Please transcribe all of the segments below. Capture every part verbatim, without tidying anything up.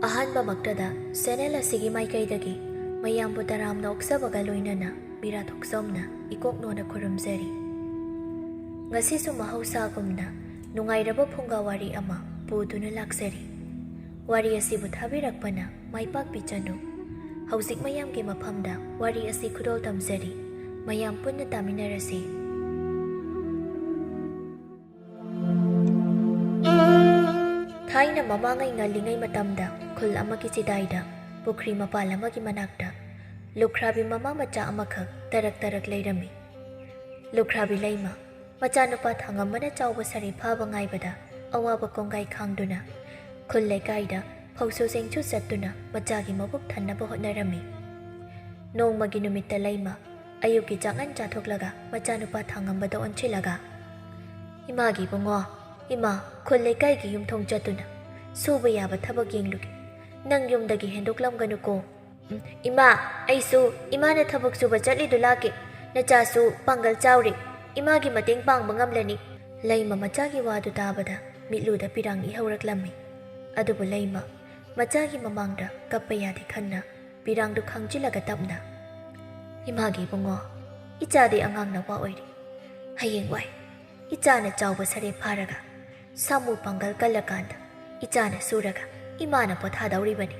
ꯑꯍꯥꯟꯕꯃꯛꯇꯗ channel ꯑꯁꯤꯒꯤ ꯃꯥꯏꯀꯩꯗꯒꯤ ꯃꯌꯥꯝꯕꯨ ꯇꯔꯥꯝꯅ ꯑꯣꯛꯆꯕꯒ ꯂꯣꯏꯅꯅ ꯃꯤꯔꯥ ꯊꯣꯛꯆꯣꯝꯅ ꯏꯀꯣꯛꯅꯣꯅ ꯈꯨꯔꯨꯝꯖꯔꯤ꯫ ꯉꯁꯤꯁꯨ ꯃꯍꯧꯁꯥꯒꯨꯝꯅ ꯅꯨꯡꯉꯥꯏꯔꯕ ꯐꯨꯡꯒꯥ ꯋꯥꯔꯤ ꯑꯃ ꯄꯨꯗꯨꯅ ꯂꯥꯛꯆꯔꯤ꯫ ꯋꯥꯔꯤ ꯑꯁꯤꯕꯨ ꯊꯥꯕꯤꯔꯛꯄꯅ ꯃꯥꯏ ꯄꯥꯛꯄꯤꯆꯅꯨ꯫ ꯍꯧꯖꯤꯛ ꯃꯌꯥꯝꯒꯤ ꯃꯐꯝꯗ ꯋꯥꯔꯤ ꯑꯁꯤ ꯈꯨꯗꯣꯜ ꯇꯝꯖꯔꯤ꯫ ꯃꯌꯥꯝ ꯄꯨꯟꯅ ꯇꯥꯃꯤꯟꯅꯔꯁꯤ꯫ ꯊꯥꯏꯅ ꯃꯃꯥꯡꯉꯩ ꯉꯜꯂꯤꯉꯩ ꯃꯇꯝꯗ ꯈꯨꯜ ꯑꯃꯒꯤ ꯆꯤꯗꯥꯏꯗ ꯄꯨꯈ꯭ꯔꯤ ꯃꯄꯥꯜ ꯑꯃꯒꯤ ꯃꯅꯥꯛꯇ ꯂꯨꯈ꯭ꯔꯥꯕꯤ ꯃꯃꯥ ꯃꯆꯥ ꯑꯃꯈꯛ ꯇꯔꯛ ꯇꯔꯛ ꯂꯩꯔꯝꯃꯤ꯫ ꯂꯨꯈ꯭ꯔꯥꯕꯤ ꯂꯩꯃ ꯃꯆꯥꯅꯨꯄꯥ ꯊꯥꯡꯉꯝꯕꯅ ꯆꯥꯎꯕ ꯁꯔꯦ ꯐꯥꯕ ꯉꯥꯏꯕꯗ ꯑꯋꯥꯕ ꯀꯣꯡꯒꯥꯏ ꯈꯥꯡꯗꯨꯅ ꯈꯨꯜ ꯂꯩꯀꯥꯏꯗ ꯐꯧꯁꯨ ꯆꯦꯡꯁꯨ ꯆꯠꯇꯨꯅ ꯃꯆꯥꯒꯤ ꯃꯕꯨꯛ ꯊꯟꯅꯕ ꯍꯣꯠꯅꯔꯝꯃꯤ꯫ ꯅꯣꯡꯃꯒꯤ ꯅꯨꯃꯤꯠꯇ ꯂꯩꯃ ꯑꯌꯨꯛꯀꯤ ꯆꯥꯛꯉꯟ ꯆꯥꯊꯣꯛꯂꯒ ꯃꯆꯥꯅꯨꯄꯥ ꯊꯥꯡꯉꯝꯕꯗ ꯑꯣꯟꯁꯤꯜꯂꯒ, "ꯏꯃꯥꯒꯤ ꯏꯕꯨꯡꯉꯣ, ꯏꯃꯥ, ꯈꯨꯜ ꯂꯩꯀꯥꯏꯒꯤ ꯌꯨꯝꯊꯣꯡ ꯆꯠꯇꯨꯅ ꯁꯨꯕ ꯌꯥꯕ ꯊꯕꯛ ꯌꯦꯡꯂꯨꯒꯦ꯫ ꯅꯪ ꯌꯨꯝꯗꯒꯤ ꯍꯦꯟꯗꯣꯛꯂꯝꯒꯅꯨꯀꯣ꯫" "ꯎꯝ, ꯏꯃꯥ, ꯑꯩꯁꯨ ꯏꯃꯥꯅ ꯊꯕꯛ ꯁꯨꯕ ꯆꯠꯂꯤꯗꯨ ꯂꯥꯛꯀꯦ꯫ ꯅꯆꯥꯁꯨ ꯄꯥꯡꯒꯜ ꯆꯥꯎꯔꯦ, ꯏꯃꯥꯒꯤ ꯃꯇꯦꯡ ꯄꯥꯡꯕ ꯉꯝꯂꯅꯤ꯫" ꯂꯩꯃ ꯃꯆꯥꯒꯤ ꯋꯥꯗꯨ ꯇꯥꯕꯗ ꯃꯤꯠꯂꯨꯗ ꯄꯤꯔꯥꯡ ꯏꯍꯧꯔꯛꯂꯝꯃꯤ꯫ ꯑꯗꯨꯕꯨ ꯂꯩꯃ ꯃꯆꯥꯒꯤ ꯃꯃꯥꯡꯗ ꯀꯞꯄ ꯌꯥꯗꯦ ꯈꯟꯅ ꯄꯤꯔꯥꯡꯗꯨ ꯈꯥꯡꯖꯤꯜꯂꯒ ꯇꯞꯅ, "ꯏꯃꯥꯒꯤ ꯏꯕꯨꯡꯉꯣ, ꯏꯆꯥꯗꯤ ꯑꯉꯥꯡ ꯅꯋꯥ ꯑꯣꯏꯔꯤ꯫ ꯍꯌꯦꯡꯋꯥꯏ ꯏꯆꯥꯅ ꯆꯥꯎꯕ ꯁꯔꯦ ꯐꯥꯔꯒ ꯁꯥꯃꯨ ꯄꯥꯡꯒꯜ ꯀꯜꯂꯀꯥꯟꯗ ꯏꯆꯥꯅ ꯁꯨꯔꯒ ꯏꯃꯥꯅ ꯄꯣꯊꯥꯗꯧꯔꯤꯕꯅꯤ꯫"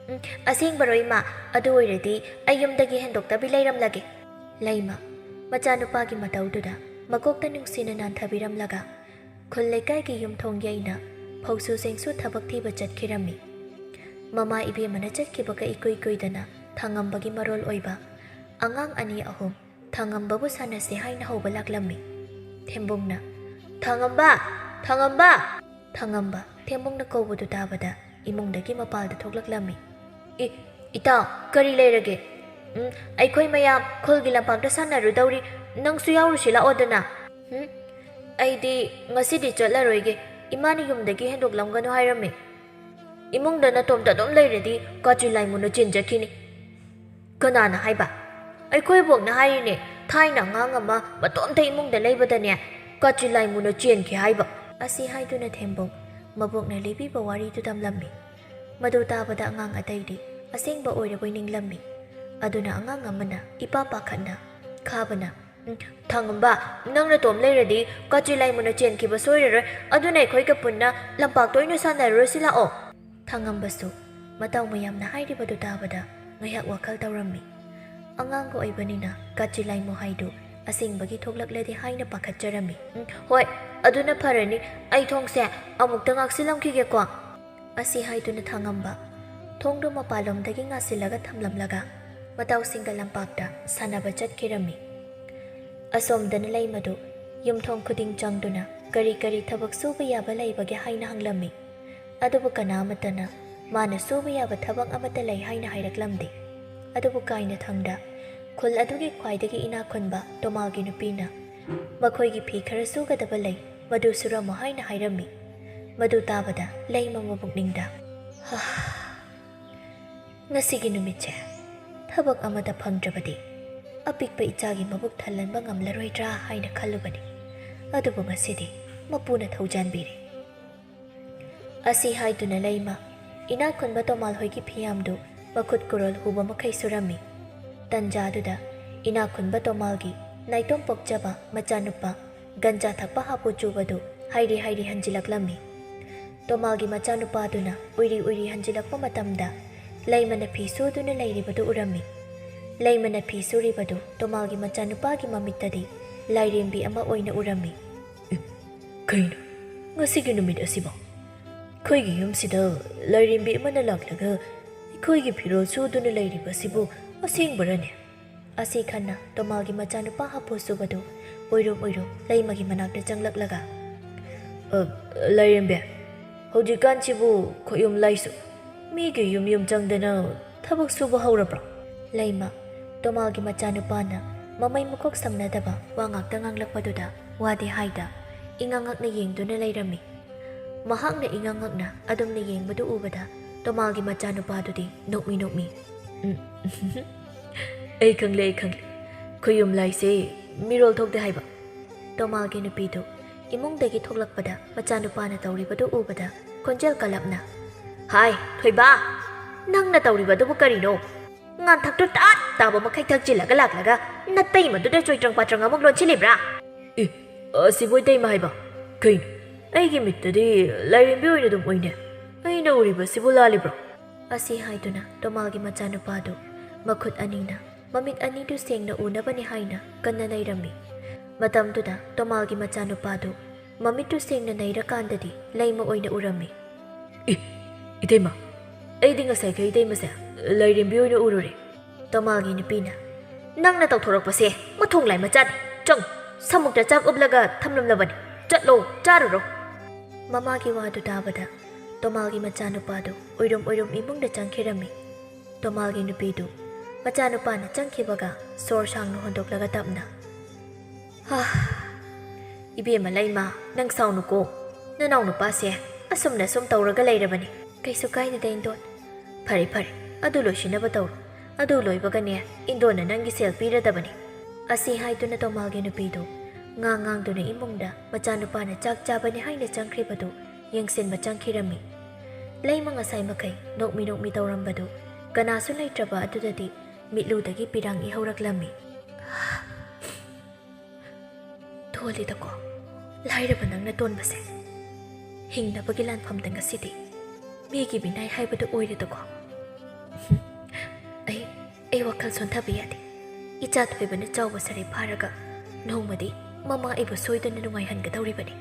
"ꯎꯝ, ꯑꯁꯦꯡꯕꯔꯣ ꯏꯃꯥ? ꯑꯗꯨ ꯑꯣꯏꯔꯗꯤ ꯑꯩ ꯌꯨꯝꯗꯒꯤ ꯍꯦꯟꯗꯣꯛꯇꯕꯤ ꯂꯩꯔꯝꯂꯒꯦ꯫" ꯂꯩꯃ ꯃꯆꯥꯅꯨꯄꯥꯒꯤ ꯃꯇꯧꯗꯨꯗ ꯃꯀꯣꯛꯇ ꯅꯨꯡꯁꯤꯅ ꯅꯥꯟꯊꯕꯤꯔꯝꯂꯒ ꯈꯨꯜ ꯂꯩꯀꯥꯏꯒꯤ ꯌꯨꯝꯊꯣꯡ ꯌꯩꯅ ꯐꯧꯁꯨ ꯆꯦꯡꯁꯨ ꯊꯕꯛ ꯊꯤꯕ ꯆꯠꯈꯤꯔꯝꯃꯤ꯫ ꯃꯃꯥ ꯏꯕꯦꯝꯃꯅ ꯆꯠꯈꯤꯕꯒ ꯏꯀꯨꯏ ꯀꯨꯏꯗꯅ ꯊꯥꯡꯉꯝꯕꯒꯤ ꯃꯔꯣꯜ ꯑꯣꯏꯕ ꯑꯉꯥꯡ ꯑꯅꯤ ꯑꯍꯨꯝ ꯊꯥꯡꯉꯝꯕꯕꯨ ꯁꯥꯟꯅꯁꯦ ꯍꯥꯏꯅ ꯍꯧꯕ ꯂꯥꯛꯂꯝꯃꯤ꯫ ꯊꯦꯝꯕꯨꯡꯅ, "ꯊꯥꯡꯉꯝꯕ! ꯊꯥꯡꯉꯝꯕ!" ꯊꯥꯡꯉꯝꯕ ꯊꯦꯝꯕꯨꯡꯅ ꯀꯧꯕꯗꯨ ꯇꯥꯕꯗ ꯏꯃꯨꯡꯗꯒꯤ ꯃꯄꯥꯜꯗ ꯊꯣꯛꯂꯛꯂꯝꯃꯤ꯫ "ꯏ, ꯏꯇꯥꯎ, ꯀꯔꯤ ꯂꯩꯔꯒꯦ?" "ꯎꯝ, ꯑꯩꯈꯣꯏ ꯃꯌꯥꯝ ꯈꯨꯜꯒꯤ ꯂꯝꯄꯥꯛꯇ ꯁꯥꯟꯅꯔꯨꯗꯧꯔꯤ, ꯅꯪꯁꯨ ꯌꯥꯎꯔꯨꯁꯤ ꯂꯥꯛꯑꯣꯗꯅ꯫" "ꯎꯝ, ꯑꯩꯗꯤ ꯉꯁꯤꯗꯤ ꯆꯠꯂꯔꯣꯏꯒꯦ, ꯏꯃꯥꯅ ꯌꯨꯝꯗꯒꯤ ꯍꯦꯟꯗꯣꯛꯂꯝꯒꯅꯨ ꯍꯥꯏꯔꯝꯃꯤ꯫" "ꯏꯃꯨꯡꯗ ꯅꯇꯣꯝꯇ ꯑꯗꯨꯝ ꯂꯩꯔꯗꯤ ꯀꯥꯆꯤꯟ ꯂꯥꯏꯃꯨꯅ ꯆꯦꯟꯖꯈꯤꯅꯤ꯫" "ꯀꯅꯥꯅ ꯍꯥꯏꯕ? ꯑꯩꯈꯣꯏ ꯕꯣꯛꯅ ꯍꯥꯏꯔꯤꯅꯦ, ꯊꯥꯏꯅ ꯑꯉꯥꯡ ꯑꯃ ꯃꯇꯣꯝꯇ ꯏꯃꯨꯡꯗ ꯂꯩꯕꯗꯅꯦ, ꯀꯥꯆꯤꯟ ꯂꯥꯏꯃꯨꯅ ꯆꯦꯟꯈꯤ ꯍꯥꯏꯕ꯫" ꯑꯁꯤ ꯍꯥꯏꯗꯨꯅ ꯊꯦꯝꯕꯨꯡ ꯃꯕꯣꯛꯅ ꯂꯤꯕꯤꯕ ꯋꯥꯔꯤꯗꯨ ꯇꯝꯂꯝꯃꯤ꯫ ꯃꯗꯨ ꯇꯥꯕꯗ ꯑꯉꯥꯡ ꯑꯇꯩꯗꯤ ꯑꯁꯦꯡꯕ ꯑꯣꯏꯔꯕꯣꯏ ꯅꯤꯡꯂꯝꯃꯤ꯫ ꯑꯗꯨꯅ ꯑꯉꯥꯡ ꯑꯃꯅ ꯏꯄꯥ ꯄꯥꯈꯠꯅ ꯈꯥꯕꯅ, "ꯎꯝ, ꯊꯥꯉꯝꯕ, ꯅꯪ ꯅꯇꯣꯝ ꯂꯩꯔꯗꯤ ꯀꯥꯆꯤ ꯂꯥꯏꯃꯨꯅ ꯆꯦꯟꯈꯤꯕ ꯁꯣꯏꯔꯔꯣꯏ, ꯑꯗꯨꯅ ꯑꯩꯈꯣꯏꯒ ꯄꯨꯟꯅ ꯂꯝꯄꯥꯛꯇ ꯑꯣꯏꯅ ꯁꯥꯟꯅꯔꯨꯔꯁꯤ ꯂꯥꯛꯑꯣ꯫" ꯊꯥꯉꯝꯕꯁꯨ ꯃꯇꯧ ꯃꯌꯥꯝꯅ ꯍꯥꯏꯔꯤꯕꯗꯨ ꯇꯥꯕꯗ ꯉꯥꯏꯍꯥꯛ ꯋꯥꯈꯜ ꯇꯧꯔꯝꯃꯤ꯫ ꯑꯉꯥꯡꯒ ꯑꯣꯏꯕꯅꯤꯅ ꯀꯥꯆꯤ ꯂꯥꯏꯃꯨ ꯍꯥꯏꯗꯨ ꯑꯁꯦꯡꯕꯒꯤ ꯊꯣꯛꯂꯛꯂꯗꯤ ꯍꯥꯏꯅ ꯄꯥꯈꯠꯆꯔꯝꯃꯤ꯫ "ꯎꯝ, ꯍꯣꯏ, ꯑꯗꯨꯅ ꯐꯔꯅꯤ꯫ ꯑꯩ ꯊꯣꯡꯁꯦ ꯑꯃꯨꯛꯇ ꯉꯥꯛꯁꯤꯜꯂꯝꯈꯤꯒꯦꯀꯣ꯫" ꯑꯁꯤ ꯍꯥꯏꯗꯨꯅ ꯊꯥꯉꯝꯕ ꯊꯣꯡꯗꯨ ꯃꯄꯥꯟꯂꯣꯝꯗꯒꯤ ꯉꯥꯁꯤꯜꯂꯒ ꯊꯝꯂꯝꯂꯒ ꯃꯇꯥꯎꯁꯤꯡꯒ ꯂꯝꯄꯥꯛꯇ ꯁꯥꯟꯅꯕ ꯆꯠꯈꯤꯔꯝꯃꯤ꯫ ꯑꯁꯣꯝꯗꯅ ꯂꯩꯃꯗꯨ ꯌꯨꯝꯊꯣꯡ ꯈꯨꯗꯤꯡ ꯆꯪꯗꯨꯅ ꯀꯔꯤ ꯀꯔꯤ ꯊꯕꯛ ꯁꯨꯕ ꯌꯥꯕ ꯂꯩꯕꯒꯦ ꯍꯥꯏꯅ ꯍꯪꯂꯝꯃꯤ꯫ ꯑꯗꯨꯕꯨ ꯀꯅꯥ ꯑꯃꯠꯇꯅ ꯃꯥꯅ ꯁꯨꯕ ꯌꯥꯕ ꯊꯕꯛ ꯑꯃꯠꯇ ꯂꯩ ꯍꯥꯏꯅ ꯍꯥꯏꯔꯛꯂꯝꯗꯦ꯫ ꯑꯗꯨꯕꯨ ꯀꯥꯏꯅꯊꯪꯗ ꯈꯨꯜ ꯑꯗꯨꯒꯤ ꯈ꯭ꯋꯥꯏꯗꯒꯤ ꯏꯅꯥꯛ ꯈꯨꯟꯕ ꯇꯣꯃꯥꯜꯒꯤ ꯅꯨꯄꯤꯅ ꯃꯈꯣꯏꯒꯤ ꯐꯤ ꯈꯔ ꯁꯨꯒꯗꯕ ꯂꯩ, ꯃꯗꯨ ꯁꯨꯔꯝꯃꯨ ꯍꯥꯏꯅ ꯍꯥꯏꯔꯝꯃꯤ꯫ ꯃꯗꯨ ꯇꯥꯕꯗ ꯂꯩꯃ ꯃꯕꯨꯛꯅꯤꯡꯗ, "ꯍꯥ, ꯉꯁꯤꯒꯤ ꯅꯨꯃꯤꯠꯁꯦ ꯊꯕꯛ ꯑꯃꯠꯇ ꯐꯪꯗ꯭ꯔꯕꯗꯤ ꯑꯄꯤꯛꯄ ꯏꯆꯥꯒꯤ ꯃꯕꯨꯛ ꯊꯜꯍꯟꯕ ꯉꯝꯂꯔꯣꯏꯗ꯭ꯔꯥ ꯍꯥꯏꯅ ꯈꯜꯂꯨꯕꯅꯤ꯫ ꯑꯗꯨꯕꯨ ꯉꯁꯤꯗꯤ ꯃꯄꯨꯅ ꯊꯧꯖꯥꯟꯕꯤꯔꯦ꯫" ꯑꯁꯤ ꯍꯥꯏꯗꯨꯅ ꯂꯩꯃ ꯏꯅꯥꯛ ꯈꯨꯟꯕ ꯇꯣꯃꯥꯜ ꯍꯣꯏꯒꯤ ꯐꯤꯌꯥꯝꯗꯨ ꯃꯈꯨꯠ ꯀꯨꯔꯣꯜ ꯍꯨꯕ ꯃꯈꯩ ꯁꯨꯔꯝꯃꯤ꯫ ꯇꯟꯖꯥꯗꯨꯗ ꯏꯅꯥꯛ ꯈꯨꯟꯕ ꯇꯣꯃꯥꯜꯒꯤ ꯅꯥꯏꯇꯣꯝ ꯄꯣꯛꯆꯕ ꯃꯆꯥꯅꯨꯄꯥ ꯒꯟꯖꯥ ꯊꯛꯄ ꯍꯥꯄꯨ ꯆꯨꯕꯗꯨ ꯍꯥꯏꯔꯤ ꯍꯥꯏꯔꯤ ꯍꯟꯖꯤꯜꯂꯛꯂꯝꯃꯤ꯫ ꯇꯣꯃꯥꯜꯒꯤ ꯃꯆꯥꯅꯨꯄꯥꯗꯨꯅ ꯎꯏꯔꯤ ꯎꯏꯔꯤ ꯍꯟꯖꯤꯜꯂꯛꯄ ꯃꯇꯝꯗ ꯂꯩꯃꯅ ꯐꯤ ꯁꯨꯗꯨꯅ ꯂꯩꯔꯤꯕꯗꯨ ꯎꯔꯝꯃꯤ꯫ ꯂꯩꯃꯅ ꯐꯤ ꯁꯨꯔꯤꯕꯗꯨ ꯇꯣꯃꯥꯜꯒꯤ ꯃꯆꯥꯅꯨꯄꯥꯒꯤ ꯃꯃꯤꯠꯇꯗꯤ ꯂꯥꯏꯔꯦꯝꯕꯤ ꯑꯃ ꯑꯣꯏꯅ ꯎꯔꯝꯃꯤ꯫ "ꯑꯦ, ꯀꯩꯅꯣ ꯉꯁꯤꯒꯤ ꯅꯨꯃꯤꯠ ꯑꯁꯤꯕꯣ? ꯑꯩꯈꯣꯏꯒꯤ ꯌꯨꯝꯁꯤꯗ ꯂꯥꯏꯔꯦꯝꯕꯤ ꯑꯃꯅ ꯂꯥꯛꯂꯒ ꯑꯩꯈꯣꯏꯒꯤ ꯐꯤꯔꯣꯜ ꯁꯨꯗꯨꯅ ꯂꯩꯔꯤꯕ ꯑꯁꯤꯕꯨ ꯑꯁꯦꯡꯕꯔꯅꯦ?" ꯑꯁꯤ ꯈꯟꯅ ꯇꯣꯃꯥꯜꯒꯤ ꯃꯆꯥꯅꯨꯄꯥ ꯍꯥꯄꯨ ꯁꯨꯕꯗꯨ ꯎꯏꯔꯨꯝ ꯎꯏꯔꯨꯝ ꯂꯩꯃꯒꯤ ꯃꯅꯥꯛꯇ ꯆꯪꯂꯛꯂꯒ, "ꯑ, ꯂꯥꯏꯔꯦꯝꯕꯤ, ꯍꯧꯖꯤꯛꯀꯥꯟꯁꯤꯕꯨ ꯈꯣꯌꯨꯝ ꯂꯥꯏꯁꯨ ꯃꯤꯒꯤ ꯌꯨꯝ ꯌꯨꯝ ꯆꯪꯗꯅ ꯊꯕꯛ ꯁꯨꯕ ꯍꯧꯔꯕ꯭ꯔꯣ?" ꯂꯩꯃ ꯇꯣꯃꯥꯜꯒꯤ ꯃꯆꯥꯅꯨꯄꯥꯅ ꯃꯃꯩ ꯃꯀꯣꯛ ꯁꯝꯅꯗꯕ ꯋꯥ ꯉꯥꯛꯇ ꯉꯥꯡꯂꯛꯄꯗꯨꯗ ꯋꯥꯗꯤ ꯍꯥꯏꯗ ꯏꯉꯥꯡ ꯉꯛꯅ ꯌꯦꯡꯗꯨꯅ ꯂꯩꯔꯝꯃꯤ꯫ ꯃꯍꯥꯛꯅ ꯏꯉꯥꯡ ꯉꯛꯅ ꯑꯗꯨꯝꯅ ꯌꯦꯡꯕꯗꯨ ꯎꯕꯗ ꯇꯣꯃꯥꯜꯒꯤ ꯃꯆꯥꯅꯨꯄꯥꯗꯨꯗꯤ ꯅꯣꯛꯃꯤ ꯅꯣꯛꯃꯤ, "ꯎꯝ, ꯑꯩ ꯈꯪꯂꯦ, ꯑꯩ ꯈꯪꯂꯦ꯫ ꯈꯣꯌꯨꯝ ꯂꯥꯏꯁꯦ ꯃꯤꯔꯣꯜ ꯊꯣꯛꯇꯦ ꯍꯥꯏꯕ꯫" ꯇꯣꯃꯥꯜꯒꯤ ꯅꯨꯄꯤꯗꯨ ꯏꯃꯨꯡꯗꯒꯤ ꯊꯣꯛꯂꯛꯄꯗ ꯃꯆꯥꯅꯨꯄꯥꯅ ꯇꯧꯔꯤꯕꯗꯨ ꯎꯕꯗ ꯈꯣꯟꯖꯦꯜ ꯀꯜꯂꯞꯅ, ꯍꯥꯏ, ꯊꯣꯏꯕ, ꯅꯪꯅ ꯇꯧꯔꯤꯕ ꯑꯗꯨꯕꯨ ꯀꯔꯤꯅꯣ? ꯉꯥꯟꯊꯛꯇꯨ ꯇꯥꯠ ꯇꯥꯕ ꯃꯈꯩ ꯊꯛꯆꯤꯜꯂꯒ ꯂꯥꯛꯂꯒ ꯅꯇꯩꯃꯗꯨꯗ ꯆꯣꯏꯇ꯭ꯔꯪ ꯄꯥꯇ꯭ꯔꯪ ꯑꯃꯨꯛ ꯂꯣꯟꯁꯤꯜꯂꯤꯕ꯭ꯔꯥ? ꯑꯦ, ꯑꯁꯤꯕꯨ ꯏꯇꯩꯃ ꯍꯥꯏꯕ? ꯀꯩꯅꯣ? ꯑꯩꯒꯤ ꯃꯤꯠꯇꯗꯤ ꯂꯥꯏꯔꯦꯝꯕꯤ ꯑꯣꯏꯅ ꯑꯗꯨꯝ ꯎꯏꯅꯦ꯫ ꯑꯩꯅ ꯎꯔꯤꯕꯁꯤꯕꯨ ꯂꯥꯜꯂꯤꯕ꯭ꯔꯣ? ꯑꯁꯤ ꯍꯥꯏꯗꯨꯅ ꯇꯣꯃꯥꯜꯒꯤ ꯃꯆꯥꯅꯨꯄꯥꯗꯨ ꯃꯈꯨꯠ ꯑꯅꯤꯅ ꯃꯃꯤꯠ ꯑꯅꯤꯗꯨ ꯁꯦꯡꯅ ꯎꯅꯕꯅꯤ ꯍꯥꯏꯅ ꯀꯟꯅ ꯅꯩꯔꯝꯃꯤ꯫ ꯃꯇꯝꯗꯨꯗ ꯇꯣꯃꯥꯜꯒꯤ ꯃꯆꯥꯅꯨꯄꯥꯗꯨ ꯃꯃꯤꯠꯇꯨ ꯁꯦꯡꯅ ꯅꯩꯔꯀꯥꯟꯗꯗꯤ ꯂꯩꯃ ꯑꯣꯏꯅ ꯎꯔꯝꯃꯤ꯫ ꯑꯦ, ꯏꯇꯩꯃ, ꯑꯩꯗꯤ ꯉꯁꯥꯏꯈꯩ ꯏꯇꯩꯃꯁꯦ ꯂꯥꯏꯔꯦꯝꯕꯤ ꯑꯣꯏꯅ ꯎꯔꯨꯔꯦ꯫ ꯇꯣꯃꯥꯜꯒꯤ ꯅꯨꯄꯤꯅ, "ꯅꯪꯅ ꯇꯧꯊꯣꯔꯛꯄꯁꯦ ꯃꯊꯣꯡ ꯂꯥꯏ ꯃꯆꯥꯗꯦ꯫ ꯆꯪ, ꯁꯃꯨꯛꯇ ꯆꯥꯛ ꯎꯞꯂꯒ ꯊꯝꯂꯝꯂꯕꯅꯤ꯫ ꯆꯠꯂꯣ, ꯆꯥꯔꯨꯔꯣ꯫" ꯃꯃꯥꯒꯤ ꯋꯥꯗꯨ ꯇꯥꯕꯗ ꯇꯣꯃꯥꯜꯒꯤ ꯃꯆꯥꯅꯨꯄꯥꯗꯨ ꯎꯏꯔꯨꯝ ꯎꯏꯔꯨꯝ ꯏꯃꯨꯡꯗ ꯆꯪꯈꯤꯔꯝꯃꯤ꯫ ꯇꯣꯃꯥꯜꯒꯤ ꯅꯨꯄꯤꯗꯨ ꯃꯆꯥꯅꯨꯄꯥꯅ ꯆꯪꯈꯤꯕꯒ ꯁꯣꯔ ꯁꯥꯡꯅ ꯍꯣꯟꯗꯣꯛꯂꯒ ꯇꯞꯅ, "ꯍꯥ, ꯏꯕꯦꯝꯃ ꯂꯩꯃ, ꯅꯪ ꯁꯥꯎꯅꯨꯀꯣ꯫ ꯅꯅꯥꯎ ꯅꯨꯄꯥꯁꯦ ꯑꯁꯨꯝꯅ ꯁꯨꯝ ꯇꯧꯔꯒ ꯂꯩꯔꯕꯅꯤ꯫ ꯀꯩꯁꯨ ꯀꯥꯏꯗꯦꯗ, ꯏꯟꯗꯣꯟ꯫ ꯐꯔꯦ, ꯐꯔꯦ, ꯑꯗꯨ ꯂꯣꯏꯁꯤꯟꯅꯕ ꯇꯧꯔꯣ꯫ ꯑꯗꯨ ꯂꯣꯏꯕꯒꯅꯦ, ꯏꯟꯗꯣꯟꯅ ꯅꯪꯒꯤ ꯁꯦꯜ ꯄꯤꯔꯗꯕꯅꯤ꯫" ꯑꯁꯤ ꯍꯥꯏꯗꯨꯅ ꯇꯣꯃꯥꯜꯒꯤ ꯅꯨꯄꯤꯗꯨ ꯉꯥꯡ ꯉꯥꯡꯗꯨꯅ ꯏꯃꯨꯡꯗ ꯃꯆꯥꯅꯨꯄꯥꯅ ꯆꯥꯛ ꯆꯥꯕꯅꯤ ꯍꯥꯏꯅ ꯆꯪꯈ꯭ꯔꯤꯕꯗꯨ ꯌꯦꯡꯁꯤꯟꯕ ꯆꯪꯈꯤꯔꯝꯃꯤ꯫ ꯂꯩꯃ ꯉꯁꯥꯏ ꯃꯈꯩ ꯅꯣꯛꯃꯤ ꯅꯣꯛꯃꯤ ꯇꯧꯔꯝꯕꯗꯨ ꯀꯅꯥꯁꯨ ꯂꯩꯇ꯭ꯔꯕ ꯑꯗꯨꯗꯗꯤ ꯃꯤꯠꯂꯨꯗꯒꯤ ꯄꯤꯔꯥꯡ ꯏꯍꯧꯔꯛꯂꯝꯃꯤ꯫ ꯊꯣꯜꯂꯤꯗꯀꯣ, ꯂꯥꯏꯔꯕ ꯅꯪꯅ ꯇꯣꯟꯕꯁꯦ꯫ ꯍꯤꯡꯅꯕꯒꯤ ꯂꯥꯟꯐꯝꯗ ꯉꯁꯤꯗꯤ ꯃꯤꯒꯤ ꯃꯤꯅꯥꯏ ꯍꯥꯏꯕꯗꯨ ꯑꯣꯏꯔꯦꯗꯀꯣ꯫ ꯑꯩ, ꯑꯩ ꯋꯥꯈꯜ ꯁꯣꯟꯊꯕ ꯌꯥꯗꯦ꯫ ꯏꯆꯥ ꯊꯣꯏꯕꯅ ꯆꯥꯎꯕ ꯁꯔꯦ ꯐꯥꯔꯒ ꯅꯣꯡꯃꯗꯤ ꯃꯃꯥ ꯑꯩꯕꯨ ꯁꯣꯏꯗꯅ ꯅꯨꯡꯉꯥꯏꯍꯟꯒꯗꯧꯔꯤꯕꯅꯤ꯫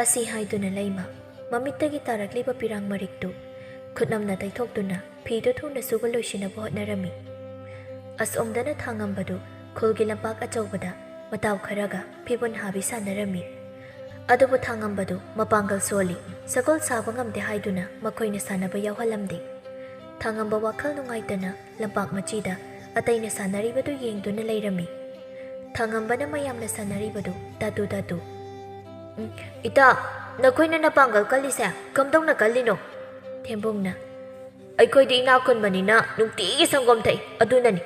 ꯑꯁꯤ ꯍꯥꯏꯗꯨꯅ ꯂꯩꯃ ꯃꯃꯤꯠꯇꯒꯤ ꯇꯥꯔꯛꯂꯤꯕ ꯄꯤꯔꯥꯡ ꯃꯔꯤꯛꯇꯨ ꯈꯨꯠꯅꯝꯅ ꯇꯩꯊꯣꯛꯇꯨꯅ ꯐꯤꯗꯨ ꯊꯨꯅ ꯁꯨꯕ ꯂꯣꯏꯁꯤꯟꯅꯕ ꯍꯣꯠꯅꯔꯝꯃꯤ꯫ ꯑꯁꯣꯝꯗꯅ ꯊꯥꯉꯝꯕꯗꯨ ꯈꯨꯜꯒꯤ ꯂꯝꯄꯥꯛ ꯑꯆꯧꯕꯗ ꯃꯇꯥꯎ ꯈꯔꯒ ꯐꯤꯕꯨꯟ ꯍꯥꯕꯤ ꯁꯥꯟꯅꯔꯝꯃꯤ꯫ ꯑꯗꯨꯕꯨ ꯊꯥꯉꯝꯕꯗꯨ ꯃꯄꯥꯡꯒꯜ ꯁꯣꯜꯂꯤ, ꯁꯒꯣꯜ ꯁꯥꯕ ꯉꯝꯗꯦ ꯍꯥꯏꯗꯨꯅ ꯃꯈꯣꯏꯅ ꯁꯥꯟꯅꯕ ꯌꯥꯎꯍꯜꯂꯝꯗꯦ꯫ ꯊꯥꯉꯝꯕ ꯋꯥꯈꯜ ꯅꯨꯡꯉꯥꯏꯇꯅ ꯂꯝꯄꯥꯛ ꯃꯆꯤꯗ ꯑꯇꯩꯅ ꯁꯥꯟꯅꯔꯤꯕꯗꯨ ꯌꯦꯡꯗꯨꯅ ꯂꯩꯔꯝꯃꯤ꯫ ꯊꯥꯉꯝꯕꯅ ꯃꯌꯥꯝꯅ ꯁꯥꯟꯅꯔꯤꯕꯗꯨ ꯇꯥꯇꯨ ꯇꯥꯇꯨ꯫ "ꯎꯝ, ꯏꯇꯥ, ꯅꯈꯣꯏꯅ ꯅꯄꯥꯡꯒꯜ ꯀꯜꯂꯤꯁꯦ ꯀꯝꯗꯧꯅ ꯀꯜꯂꯤꯅꯣ?" ꯊꯦꯝꯕꯨꯡꯅ, "ꯑꯩꯈꯣꯏꯗꯤ ꯏꯅꯥꯛ ꯈꯨꯟꯕꯅꯤꯅ ꯅꯨꯡꯇꯤꯒꯤ ꯁꯪꯒꯣꯝ ꯊꯛꯏ, ꯑꯗꯨꯅꯅꯤ꯫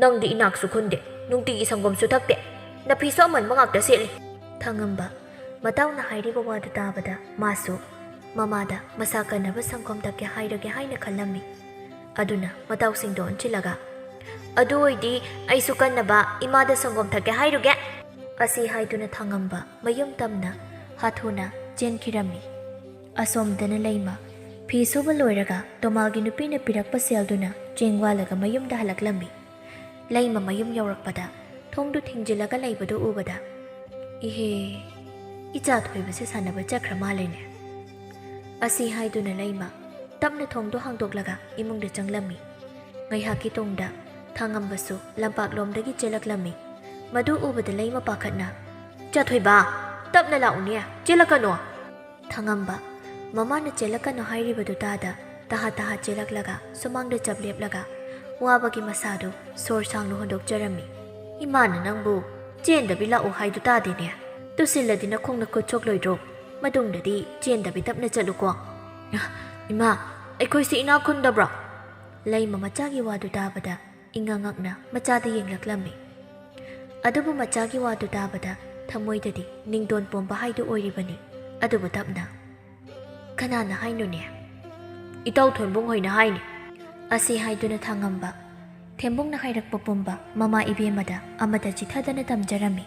ꯅꯪꯗꯤ ꯏꯅꯥꯛꯁꯨ ꯈꯨꯟꯗꯦ, ꯅꯨꯡꯇꯤꯒꯤ ꯁꯪꯒꯣꯝꯁꯨ ꯊꯛꯇꯦ, ꯅꯐꯤꯁꯨ ꯑꯃꯟꯕ ꯉꯥꯛꯇ ꯁꯦꯠꯂꯤ꯫" ꯊꯥꯉꯝꯕ ꯃꯇꯥꯎꯅ ꯍꯥꯏꯔꯤꯕ ꯋꯥꯗꯨ ꯇꯥꯕꯗ ꯃꯥꯁꯨ, ꯃꯃꯥꯗ ꯃꯁꯥ ꯀꯟꯅꯕ ꯁꯪꯒꯣꯝ ꯊꯛꯀꯦ ꯍꯥꯏꯔꯒꯦ ꯍꯥꯏꯅ ꯈꯜꯂꯝꯃꯤ꯫ ꯑꯗꯨꯅ ꯃꯇꯥꯎꯁꯤꯡꯗꯣ ꯑꯣꯟꯁꯤꯜꯂꯒ, "ꯑꯗꯨ ꯑꯣꯏꯗꯤ ꯑꯩꯁꯨ ꯀꯟꯅꯕ ꯏꯃꯥꯗ ꯁꯪꯒꯣꯝ ꯊꯛꯀꯦ ꯍꯥꯏꯔꯨꯒꯦ!" ꯑꯁꯤ ꯍꯥꯏꯗꯨꯅ ꯊꯥꯉꯝꯕ ꯃꯌꯨꯝ ꯇꯝꯅ ꯍꯥꯊꯨꯅ ꯆꯦꯟꯈꯤꯔꯝꯃꯤ꯫ ꯑꯁꯣꯝꯗꯅ ꯂꯩꯃ ꯐꯤ ꯁꯨꯕ ꯂꯣꯏꯔꯒ ꯇꯣꯃꯥꯒꯤ ꯅꯨꯄꯤꯅ ꯄꯤꯔꯛꯄ ꯁꯦꯜꯗꯨꯅ ꯆꯦꯡ ꯋꯥꯜꯂꯒ ꯃꯌꯨꯝꯗ ꯍꯜꯂꯛꯂꯝꯃꯤ꯫ ꯂꯩꯃ ꯃꯌꯨꯝ ꯌꯧꯔꯛꯄꯗ ꯊꯣꯡꯗꯨ ꯊꯤꯡꯖꯤꯜꯂꯒ ꯂꯩꯕꯗꯨ ꯎꯕꯗ, "ꯏꯍꯦ, ꯏꯆꯥ ꯊꯣꯏꯕꯁꯦ ꯁꯥꯟꯅꯕ ꯆꯠꯈ꯭ꯔ ꯃꯥꯜꯂꯦꯅꯦ"꯫ ꯑꯁꯤ ꯍꯥꯏꯗꯨꯅ ꯂꯩꯃ ꯇꯞꯅ ꯊꯣꯡꯗꯨ ꯍꯥꯡꯗꯣꯛꯂꯒ ꯏꯃꯨꯡꯗ ꯆꯪꯂꯝꯃꯤ꯫ ꯉꯥꯏꯍꯥꯛꯀꯤ ꯇꯨꯡꯗ ꯊꯥꯉꯝꯕꯁꯨ ꯂꯝꯄꯥꯛꯂꯣꯝꯗꯒꯤ ꯆꯦꯜꯂꯛꯂꯝꯃꯤ꯫ ꯃꯗꯨ ꯎꯕꯗ ꯂꯩꯃ ꯄꯥꯈꯠꯅ, "ꯆꯥꯊꯣꯏꯕ, ꯇꯞꯅ ꯂꯥꯛꯎꯅꯦ, ꯆꯦꯜꯂꯛꯀꯅꯣ!" ꯊꯥꯉꯝꯕ ꯃꯃꯥꯅ ꯆꯦꯜꯂꯛꯀꯅꯨ ꯍꯥꯏꯔꯤꯕꯗꯨ ꯇꯥꯗ ꯇꯍꯥ ꯇꯍꯥ ꯆꯦꯜꯂꯛꯂꯒ ꯁꯨꯃꯥꯡꯗ ꯆꯞ ꯂꯦꯞꯂꯒ ꯋꯥꯕꯒꯤ ꯃꯁꯥꯗꯨ ꯁꯣꯔ ꯁꯥꯡꯅ ꯍꯣꯟꯗꯣꯛꯆꯔꯝꯃꯤ꯫ "ꯏꯃꯥꯅ ꯅꯪꯕꯨ ꯆꯦꯟꯗꯕꯤ ꯂꯥꯛꯎ ꯍꯥꯏꯗꯨ ꯇꯥꯗꯦꯅꯦ꯫ ꯇꯨꯁꯤꯜꯂꯗꯤ ꯅꯈꯣꯡ ꯅꯈꯨꯠ ꯁꯣꯛꯂꯣꯏꯗ꯭ꯔꯣ? ꯃꯇꯨꯡꯗꯗꯤ ꯆꯦꯟꯗꯕꯤ ꯇꯞꯅ ꯆꯠꯂꯨꯀꯣ꯫" "ꯏꯃꯥ, ꯑꯩꯈꯣꯏꯁꯤ ꯏꯅꯥꯛ ꯈꯨꯟꯗꯕ꯭ꯔꯣ?" ꯂꯩꯃ ꯃꯆꯥꯒꯤ ꯋꯥꯗꯨ ꯇꯥꯕꯗ ꯏꯉꯛ ꯉꯛꯅ ꯃꯆꯥꯗ ꯌꯦꯡꯂꯛꯂꯝꯃꯤ꯫ ꯑꯗꯨꯕꯨ ꯃꯆꯥꯒꯤ ꯋꯥꯗꯨ ꯇꯥꯕꯗ ꯊꯃꯣꯏꯗꯗꯤ ꯅꯤꯡꯗꯣꯟ ꯄꯣꯝꯕ ꯍꯥꯏꯗꯨ ꯑꯣꯏꯔꯤꯕꯅꯤ꯫ ꯑꯗꯨꯕꯨ ꯇꯞꯅ, "ꯀꯅꯥꯅ ꯍꯥꯏꯅꯣꯅꯦ?" "ꯏꯇꯧ ꯊꯣꯟꯕꯨꯡ ꯍꯣꯏꯅ ꯍꯥꯏꯅꯤ꯫" ꯑꯁꯤ ꯍꯥꯏꯗꯨꯅ ꯊꯥꯉꯝꯕ ꯊꯦꯝꯕꯨꯡꯅ ꯍꯥꯏꯔꯛꯄ ꯄꯨꯝꯕ ꯃꯃꯥ ꯏꯕꯦꯝꯃꯗ ꯑꯃꯗ ꯆꯤꯊꯗꯅ ꯇꯝꯖꯔꯝꯃꯤ꯫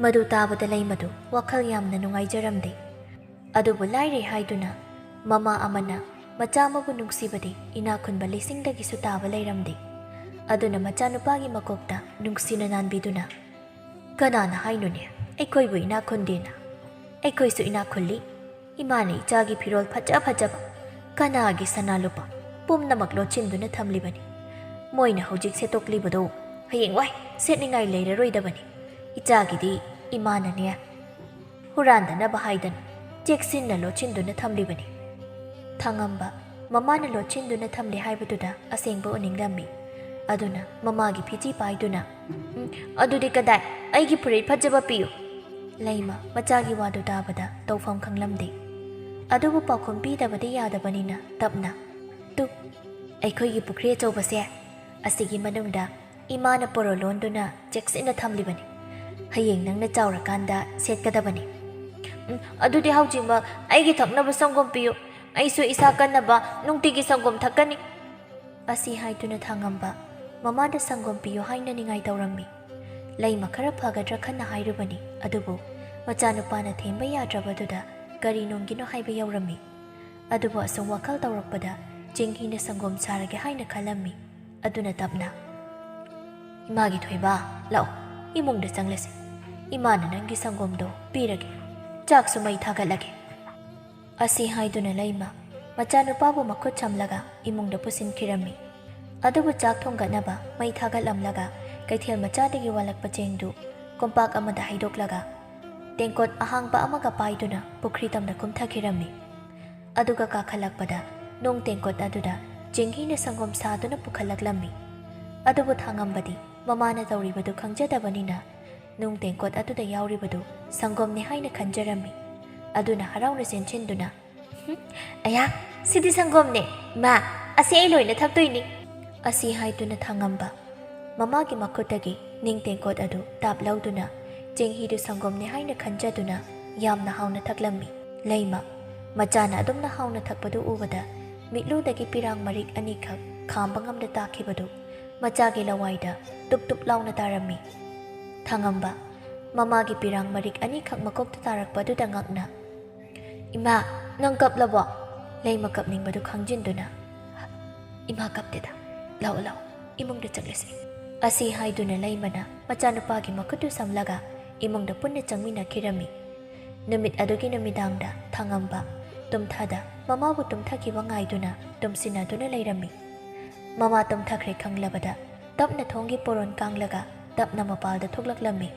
ꯃꯗꯨ ꯇꯥꯕꯗ ꯂꯩꯃꯗꯨ ꯋꯥꯈꯜ ꯌꯥꯝꯅ ꯅꯨꯡꯉꯥꯏꯖꯔꯝꯗꯦ꯫ ꯑꯗꯨꯕꯨ ꯂꯥꯏꯔꯩ ꯍꯥꯏꯗꯨꯅ ꯃꯃꯥ ꯑꯃꯅ ꯃꯆꯥ ꯑꯃꯕꯨ ꯅꯨꯡꯁꯤꯕꯗꯤ ꯏꯅꯥꯛ ꯈꯨꯟꯕ ꯂꯤꯁꯤꯡꯗꯒꯤꯁꯨ ꯇꯥꯕ ꯂꯩꯔꯝꯗꯦ꯫ ꯑꯗꯨꯅ ꯃꯆꯥꯅꯨꯄꯥꯒꯤ ꯃꯀꯣꯛꯇ ꯅꯨꯡꯁꯤꯅ ꯅꯥꯟꯕꯤꯗꯨꯅ, "ꯀꯅꯥꯅ ꯍꯥꯏꯅꯣꯅꯦ ꯑꯩꯈꯣꯏꯕꯨ ꯏꯅꯥꯛ ꯈꯨꯟꯗꯦꯅ? ꯑꯩꯈꯣꯏꯁꯨ ꯏꯅꯥꯛ ꯈꯨꯜꯂꯤ꯫ ꯏꯃꯥꯅ ꯏꯆꯥꯒꯤ ꯐꯤꯔꯣꯜ ꯐꯖ ꯐꯖꯕ, ꯀꯅꯥꯒꯤ ꯁꯅꯥ ꯂꯨꯄꯥ ꯄꯨꯝꯅꯃꯛ ꯂꯣꯠꯁꯤꯟꯗꯨꯅ ꯊꯝꯂꯤꯕꯅꯤ꯫ ꯃꯣꯏꯅ ꯍꯧꯖꯤꯛ ꯁꯦꯠꯇꯣꯛꯂꯤꯕꯗꯣ ꯍꯌꯦꯡꯋꯥꯏ ꯁꯦꯠꯅꯤꯡꯉꯥꯏ ꯂꯩꯔꯔꯣꯏꯗꯕꯅꯤ꯫ ꯏꯆꯥꯒꯤꯗꯤ ꯏꯃꯥꯅꯅꯦ ꯍꯨꯔꯥꯟꯗꯅꯕ ꯍꯥꯏꯗꯅ ꯆꯦꯛꯁꯤꯟꯅ ꯂꯣꯠꯁꯤꯟꯗꯨꯅ ꯊꯝꯂꯤꯕꯅꯤ꯫" ꯊꯥꯉꯝꯕ ꯃꯃꯥꯅ ꯂꯣꯠꯁꯤꯟꯗꯨꯅ ꯊꯝꯂꯦ ꯍꯥꯏꯕꯗꯨꯗ ꯑꯁꯦꯡꯕ ꯎꯅꯤꯡꯂꯝꯃꯤ꯫ ꯑꯗꯨꯅ ꯃꯃꯥꯒꯤ ꯐꯤꯖꯤ ꯄꯥꯏꯗꯨꯅ, "ꯎꯝ, ꯑꯗꯨꯗꯤ ꯀꯗꯥꯏ? ꯑꯩꯒꯤ ꯐꯨꯔꯤꯠ ꯐꯖꯕ ꯄꯤꯌꯨ!" ꯂꯩꯃ ꯃꯆꯥꯒꯤ ꯋꯥꯗꯨ ꯇꯥꯕꯗ ꯇꯧꯐꯝ ꯈꯪꯂꯝꯗꯦ꯫ ꯑꯗꯨꯕꯨ ꯄꯥꯎꯈꯨꯝ ꯄꯤꯗꯕꯗꯤ ꯌꯥꯗꯕꯅꯤꯅ ꯇꯞꯅ, "ꯇꯨ, ꯑꯩꯈꯣꯏꯒꯤ ꯄꯨꯈ꯭ꯔꯤ ꯑꯆꯧꯕꯁꯦ ꯑꯁꯤꯒꯤ ꯃꯅꯨꯡꯗ ꯏꯃꯥꯅ ꯄꯣꯔꯣ ꯂꯣꯟꯗꯨꯅ ꯆꯦꯛꯁꯤꯟꯅ ꯊꯝꯂꯤꯕꯅꯤ꯫ ꯍꯌꯦꯡ ꯅꯪꯅ ꯆꯥꯎꯔꯀꯥꯟꯗ ꯁꯦꯠꯀꯗꯕꯅꯤ꯫" "ꯎꯝ, ꯑꯗꯨꯗꯤ ꯍꯧꯖꯤꯛꯃꯛ ꯑꯩꯒꯤ ꯊꯛꯅꯕ ꯁꯪꯒꯣꯝ ꯄꯤꯌꯨ꯫ ꯑꯩꯁꯨ ꯏꯁꯥ ꯀꯟꯅꯕ ꯅꯨꯡꯇꯤꯒꯤ ꯁꯪꯒꯣꯝ ꯊꯛꯀꯅꯤ꯫" ꯑꯁꯤ ꯍꯥꯏꯗꯨꯅ ꯊꯥꯉꯝꯕ ꯃꯃꯥꯗ ꯁꯪꯒꯣꯝ ꯄꯤꯌꯨ ꯍꯥꯏꯅ ꯅꯤꯡꯉꯥꯏ ꯇꯧꯔꯝꯃꯤ꯫ ꯂꯩꯃ ꯈꯔ ꯐꯒꯗ꯭ꯔꯥ ꯈꯟꯅ ꯍꯥꯏꯔꯨꯕꯅꯤ, ꯑꯗꯨꯕꯨ ꯃꯆꯥꯅꯨꯄꯥꯅ ꯊꯦꯝꯕ ꯌꯥꯗ꯭ꯔꯕꯗꯨꯗ ꯀꯔꯤ ꯅꯨꯡꯒꯤꯅꯣ ꯍꯥꯏꯕ ꯌꯧꯔꯝꯃꯤ꯫ ꯑꯗꯨꯕꯨ ꯑꯁꯨꯝ ꯋꯥꯈꯜ ꯇꯧꯔꯛꯄꯗ ꯆꯦꯡꯍꯤꯅ ꯁꯪꯒꯣꯝ ꯁꯥꯔꯒꯦ ꯍꯥꯏꯅ ꯈꯜꯂꯝꯃꯤ꯫ ꯑꯗꯨꯅ ꯇꯞꯅ, "ꯏꯃꯥꯒꯤ ꯊꯣꯏꯕ, ꯂꯥꯛꯑꯣ, ꯏꯃꯨꯡꯗ ꯆꯪꯂꯁꯤ꯫ ꯏꯃꯥꯅ ꯅꯪꯒꯤ ꯁꯪꯒꯣꯝꯗꯣ ꯄꯤꯔꯒꯦ꯫ ꯆꯥꯛꯁꯨ ꯃꯩ ꯊꯥꯒꯠꯂꯒꯦ꯫" ꯑꯁꯤ ꯍꯥꯏꯗꯨꯅ ꯂꯩꯃ ꯃꯆꯥꯅꯨꯄꯥꯕꯨ ꯃꯈꯨꯠ ꯁꯝꯂꯒ ꯏꯃꯨꯡꯗ ꯄꯨꯁꯤꯟꯈꯤꯔꯝꯃꯤ꯫ ꯑꯗꯨꯕꯨ ꯆꯥꯛ ꯊꯣꯡꯒꯠꯅꯕ ꯃꯩ ꯊꯥꯒꯠꯂꯝꯂꯒ ꯀꯩꯊꯦꯜ ꯃꯆꯥꯗꯒꯤ ꯋꯥꯠꯂꯛꯄ ꯆꯦꯡꯗꯨ ꯀꯣꯝꯄꯥꯛ ꯑꯃꯗ ꯍꯩꯗꯣꯛꯂꯒ ꯇꯦꯡꯀꯣꯠ ꯑꯍꯥꯡꯕ ꯑꯃꯒ ꯄꯥꯏꯗꯨꯅ ꯄꯨꯈ꯭ꯔꯤ ꯇꯝꯅ ꯀꯨꯝꯊꯈꯤꯔꯝꯃꯤ꯫ ꯑꯗꯨꯒ ꯀꯥꯈꯠꯂꯛꯄꯗ ꯅꯨꯡ ꯇꯦꯡꯀꯣꯠ ꯑꯗꯨꯗ ꯆꯦꯡꯍꯤꯅ ꯁꯪꯒꯣꯝ ꯁꯥꯗꯨꯅ ꯄꯨꯈꯠꯂꯛꯂꯝꯃꯤ꯫ ꯑꯗꯨꯕꯨ ꯊꯥꯉꯝꯕꯗꯤ ꯃꯃꯥꯅ ꯇꯧꯔꯤꯕꯗꯨ ꯈꯪꯖꯗꯕꯅꯤꯅ ꯅꯨꯡ ꯇꯦꯡꯀꯣꯠ ꯑꯗꯨꯗ ꯌꯥꯎꯔꯤꯕꯗꯨ ꯁꯪꯒꯣꯝꯅꯤ ꯍꯥꯏꯅ ꯈꯟꯖꯔꯝꯃꯤ꯫ ꯑꯗꯨꯅ ꯍꯔꯥꯎꯅ ꯆꯦꯟꯁꯤꯟꯗꯨꯅ, "ꯍꯨꯝ, ꯑꯌꯥ, ꯁꯤꯗꯤ ꯁꯪꯒꯣꯝꯅꯦ꯫ ꯏꯃꯥ, ꯑꯁꯤ ꯑꯩ ꯂꯣꯏꯅ ꯊꯛꯇꯣꯏꯅꯤ꯫" ꯑꯁꯤ ꯍꯥꯏꯗꯨꯅ ꯊꯥꯉꯝꯕ ꯃꯃꯥꯒꯤ ꯃꯈꯨꯠꯇꯒꯤ ꯅꯤꯡ ꯇꯦꯡꯀꯣꯠ ꯑꯗꯨ ꯇꯥꯞ ꯂꯧꯗꯨꯅ ꯆꯦꯡꯍꯤꯗꯨ ꯁꯪꯒꯣꯝꯅꯤ ꯍꯥꯏꯅ ꯈꯟꯖꯗꯨꯅ ꯌꯥꯝꯅ ꯍꯥꯎꯅ ꯊꯛꯂꯝꯃꯤ꯫ ꯂꯩꯃ ꯃꯆꯥꯅ ꯑꯗꯨꯝꯅ ꯍꯥꯎꯅ ꯊꯛꯄꯗꯨ ꯎꯕꯗ ꯃꯤꯠꯂꯨꯗꯒꯤ ꯄꯤꯔꯥꯡ ꯃꯔꯤꯛ ꯑꯅꯤꯈꯛ ꯈꯥꯝꯕ ꯉꯝꯗ ꯇꯥꯈꯤꯕꯗꯨ ꯃꯆꯥꯒꯤ ꯂꯋꯥꯏꯗ ꯇꯨꯞ ꯇꯨꯞ ꯂꯥꯎꯅ ꯇꯥꯔꯝꯃꯤ꯫ ꯊꯥꯉꯝꯕ ꯃꯃꯥꯒꯤ ꯄꯤꯔꯥꯡ ꯃꯔꯤꯛ ꯑꯅꯤꯈꯛ ꯃꯀꯣꯛꯇ ꯇꯥꯔꯛꯄ ꯑꯗꯨꯗ ꯉꯛꯅ, "ꯏꯃꯥ, ꯅꯪ ꯀꯞꯂꯕꯣ?" ꯂꯩꯃ ꯀꯞꯅꯤꯡꯕꯗꯨ ꯈꯪꯖꯤꯟꯗꯨꯅ, "ꯏꯃꯥ ꯀꯞꯇꯦꯗ, ꯂꯥꯛꯑꯣ, ꯂꯥꯛꯑꯣ, ꯏꯃꯨꯡꯗ ꯆꯠꯂꯁꯤ꯫" ꯑꯁꯤ ꯍꯥꯏꯗꯨꯅ ꯂꯩꯃꯅ ꯃꯆꯥꯅꯨꯄꯥꯒꯤ ꯃꯈꯨꯠꯇꯨ ꯁꯝꯂꯒ ꯏꯃꯨꯡꯗ ꯄꯨꯟꯅ ꯆꯪꯃꯤꯟꯅꯈꯤꯔꯝꯃꯤ꯫ ꯅꯨꯃꯤꯠ ꯑꯗꯨꯒꯤ ꯅꯨꯃꯤꯗꯥꯡꯗ ꯊꯥꯉꯝꯕ ꯇꯨꯝꯊꯥꯗ ꯃꯃꯥꯕꯨ ꯇꯨꯝꯊꯈꯤꯕ ꯉꯥꯏꯗꯨꯅ ꯇꯨꯝꯁꯤꯟꯅꯗꯨꯅ ꯂꯩꯔꯝꯃꯤ꯫ ꯃꯃꯥ ꯇꯨꯝꯊꯈ꯭ꯔꯦ ꯈꯪꯂꯕꯗ ꯇꯞꯅ ꯊꯣꯡꯒꯤ ꯄꯣꯔꯣꯟ ꯀꯥꯡꯂꯒ ꯇꯞꯅ ꯃꯄꯥꯜꯗ ꯊꯣꯛꯂꯛꯂꯝꯃꯤ꯫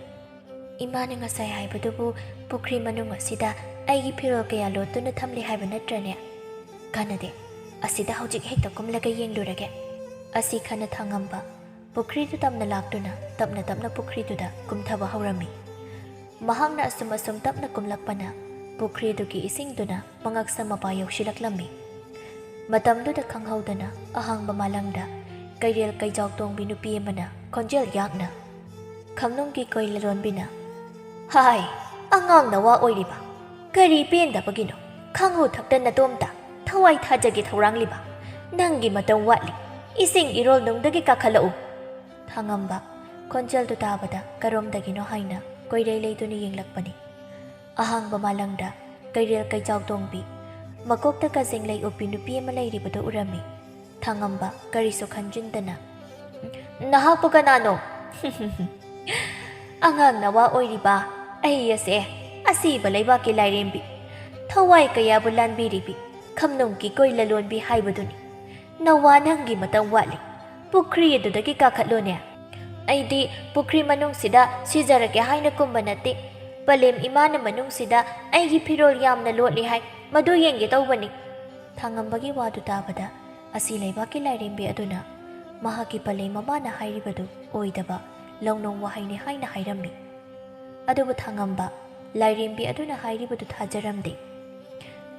"ꯏꯃꯥꯅ ꯉꯁꯥꯏ ꯍꯥꯏꯕꯗꯨꯕꯨ ꯄꯨꯈ꯭ꯔꯤ ꯃꯅꯨꯡ ꯑꯁꯤꯗ ꯑꯩꯒꯤ ꯐꯤꯔꯣꯜ ꯀꯌꯥ ꯂꯣꯠꯇꯨꯅ ꯊꯝꯂꯤ ꯍꯥꯏꯕ ꯅꯠꯇ꯭ꯔꯅꯦ? ꯀꯥꯟꯅꯗꯦ, ꯑꯁꯤꯗ ꯍꯧꯖꯤꯛ ꯍꯦꯛꯇ ꯀꯨꯝꯂꯒ ꯌꯦꯡꯂꯨꯔꯒꯦ꯫" ꯑꯁꯤ ꯈꯟꯅ ꯊꯥꯉꯝꯕ ꯄꯨꯈ꯭ꯔꯤꯗꯨ ꯇꯝꯅ ꯂꯥꯛꯇꯨꯅ ꯇꯞꯅ ꯇꯞꯅ ꯄꯨꯈ꯭ꯔꯤꯗꯨꯗ ꯀꯨꯝꯊꯕ ꯍꯧꯔꯝꯃꯤ꯫ ꯃꯍꯥꯛꯅ ꯑꯁꯨꯝ ꯑꯁꯨꯝ ꯇꯞꯅ ꯀꯨꯝꯂꯛꯄꯅ ꯄꯨꯈ꯭ꯔꯤꯗꯨꯒꯤ ꯏꯁꯤꯡꯗꯨꯅ ꯃꯉꯛꯁꯝ ꯃꯄꯥ ꯌꯧꯁꯤꯜꯂꯛꯂꯝꯃꯤ꯫ ꯃꯇꯝꯗꯨꯗ ꯈꯪꯍꯧꯗꯅ ꯑꯍꯥꯡꯕ ꯃꯥꯂꯪꯗ ꯀꯩꯔꯦꯜ ꯀꯩꯖꯥꯎ ꯇꯣꯡꯕꯤ ꯅꯨꯄꯤ ꯑꯃꯅ ꯈꯣꯟꯖꯦꯜ ꯌꯥꯛꯅ, ꯈꯝꯅꯨꯡꯒꯤ ꯀꯣꯏ ꯂꯂꯣꯟꯕꯤꯅ, "ꯍꯥꯏ, ꯑꯉꯥꯡ ꯅꯋꯥ ꯑꯣꯏꯔꯤꯕ, "ꯀꯔꯤ ꯄꯦꯟꯗꯕꯒꯤꯅꯣ? ꯈꯪꯉꯨ ꯊꯛꯇ ꯅꯇꯣꯝꯇ ꯊꯋꯥꯏ ꯊꯥꯖꯒꯦ ꯊꯧꯔꯥꯡꯂꯤꯕ꯫ ꯅꯪꯒꯤ ꯃꯇꯝ ꯋꯥꯠꯂꯤ꯫ ꯏꯁꯤꯡ ꯏꯔꯣꯜ ꯅꯨꯡꯗꯒꯤ ꯀꯥꯈꯠꯂꯛꯎ꯫" ꯊꯥꯉꯝꯕ ꯈꯣꯟꯖꯦꯜꯗꯨ ꯇꯥꯕꯗ ꯀꯔꯣꯝꯗꯒꯤꯅꯣ ꯍꯥꯏꯅ ꯀꯣꯏꯔꯩ ꯂꯩꯗꯨꯅ ꯌꯦꯡꯂꯛꯄꯅꯤ꯫ ꯑꯍꯥꯡꯕ ꯃꯥꯂꯪꯗ ꯀꯩꯔꯦꯜ ꯀꯩꯆꯥꯎ ꯇꯣꯡꯕꯤ, ꯃꯀꯣꯛꯇ ꯀꯖꯦꯡꯂꯩ ꯎꯞꯄꯤ ꯅꯨꯄꯤ ꯑꯃ ꯂꯩꯔꯤꯕꯗꯨ ꯎꯔꯝꯃꯤ꯫ ꯊꯥꯉꯝꯕ ꯀꯔꯤꯁꯨ ꯈꯟꯖꯤꯟꯗꯅ, "ꯅꯍꯥꯛꯄꯨ ꯀꯅꯥꯅꯣ?" "ꯑꯉꯥꯡ ꯅꯋꯥ ꯑꯣꯏꯔꯤꯕ ꯑꯩ ꯑꯁꯦ ꯑꯁꯤꯕ ꯂꯩꯕꯥꯛꯀꯤ ꯂꯥꯏꯔꯦꯝꯕꯤ, ꯊꯋꯥꯏ ꯀꯌꯥꯕꯨ ꯂꯥꯟꯕꯤꯔꯤꯕꯤ, ꯈꯝꯅꯨꯡꯒꯤ ꯀꯣꯏ ꯂꯂꯣꯟꯕꯤ ꯍꯥꯏꯕꯗꯨꯅꯤ꯫ ꯅꯋꯥ ꯅꯪꯒꯤ ꯃꯇꯝ ꯋꯥꯠꯂꯤ꯫ ꯄꯨꯈ꯭ꯔꯤ ꯑꯗꯨꯗꯒꯤ ꯀꯥꯈꯠꯂꯣꯅꯦ꯫" "ꯑꯩꯗꯤ ꯄꯨꯈ꯭ꯔꯤ ꯃꯅꯨꯡꯁꯤꯗ ꯁꯤꯖꯔꯒꯦ ꯍꯥꯏꯅ ꯀꯨꯝꯕ ꯅꯠꯇꯦ꯫ ꯄꯂꯦꯝ ꯏꯃꯥꯅ ꯃꯅꯨꯡꯁꯤꯗ ꯑꯩꯒꯤ ꯐꯤꯔꯣꯜ ꯌꯥꯝꯅ ꯂꯣꯠꯂꯤ ꯍꯥꯏ, ꯃꯗꯨ ꯌꯦꯡꯒꯦ ꯇꯧꯕꯅꯤ꯫" ꯊꯥꯉꯝꯕꯒꯤ ꯋꯥꯗꯨ ꯇꯥꯕꯗ ꯑꯁꯤ ꯂꯩꯕꯥꯛꯀꯤ ꯂꯥꯏꯔꯦꯝꯕꯤ ꯑꯗꯨꯅ ꯃꯍꯥꯛꯀꯤ ꯄꯂꯦꯝ ꯃꯃꯥꯅ ꯍꯥꯏꯔꯤꯕꯗꯨ ꯑꯣꯏꯗꯕ ꯂꯧꯅꯧ ꯋꯥꯍꯩꯅꯤ ꯍꯥꯏꯅ ꯍꯥꯏꯔꯝꯃꯤ꯫ ꯑꯗꯨꯕꯨ ꯊꯥꯉꯝꯕ ꯂꯥꯏꯔꯦꯝꯕꯤ ꯑꯗꯨꯅ ꯍꯥꯏꯔꯤꯕꯗꯨ ꯊꯥꯖꯔꯝꯗꯦ꯫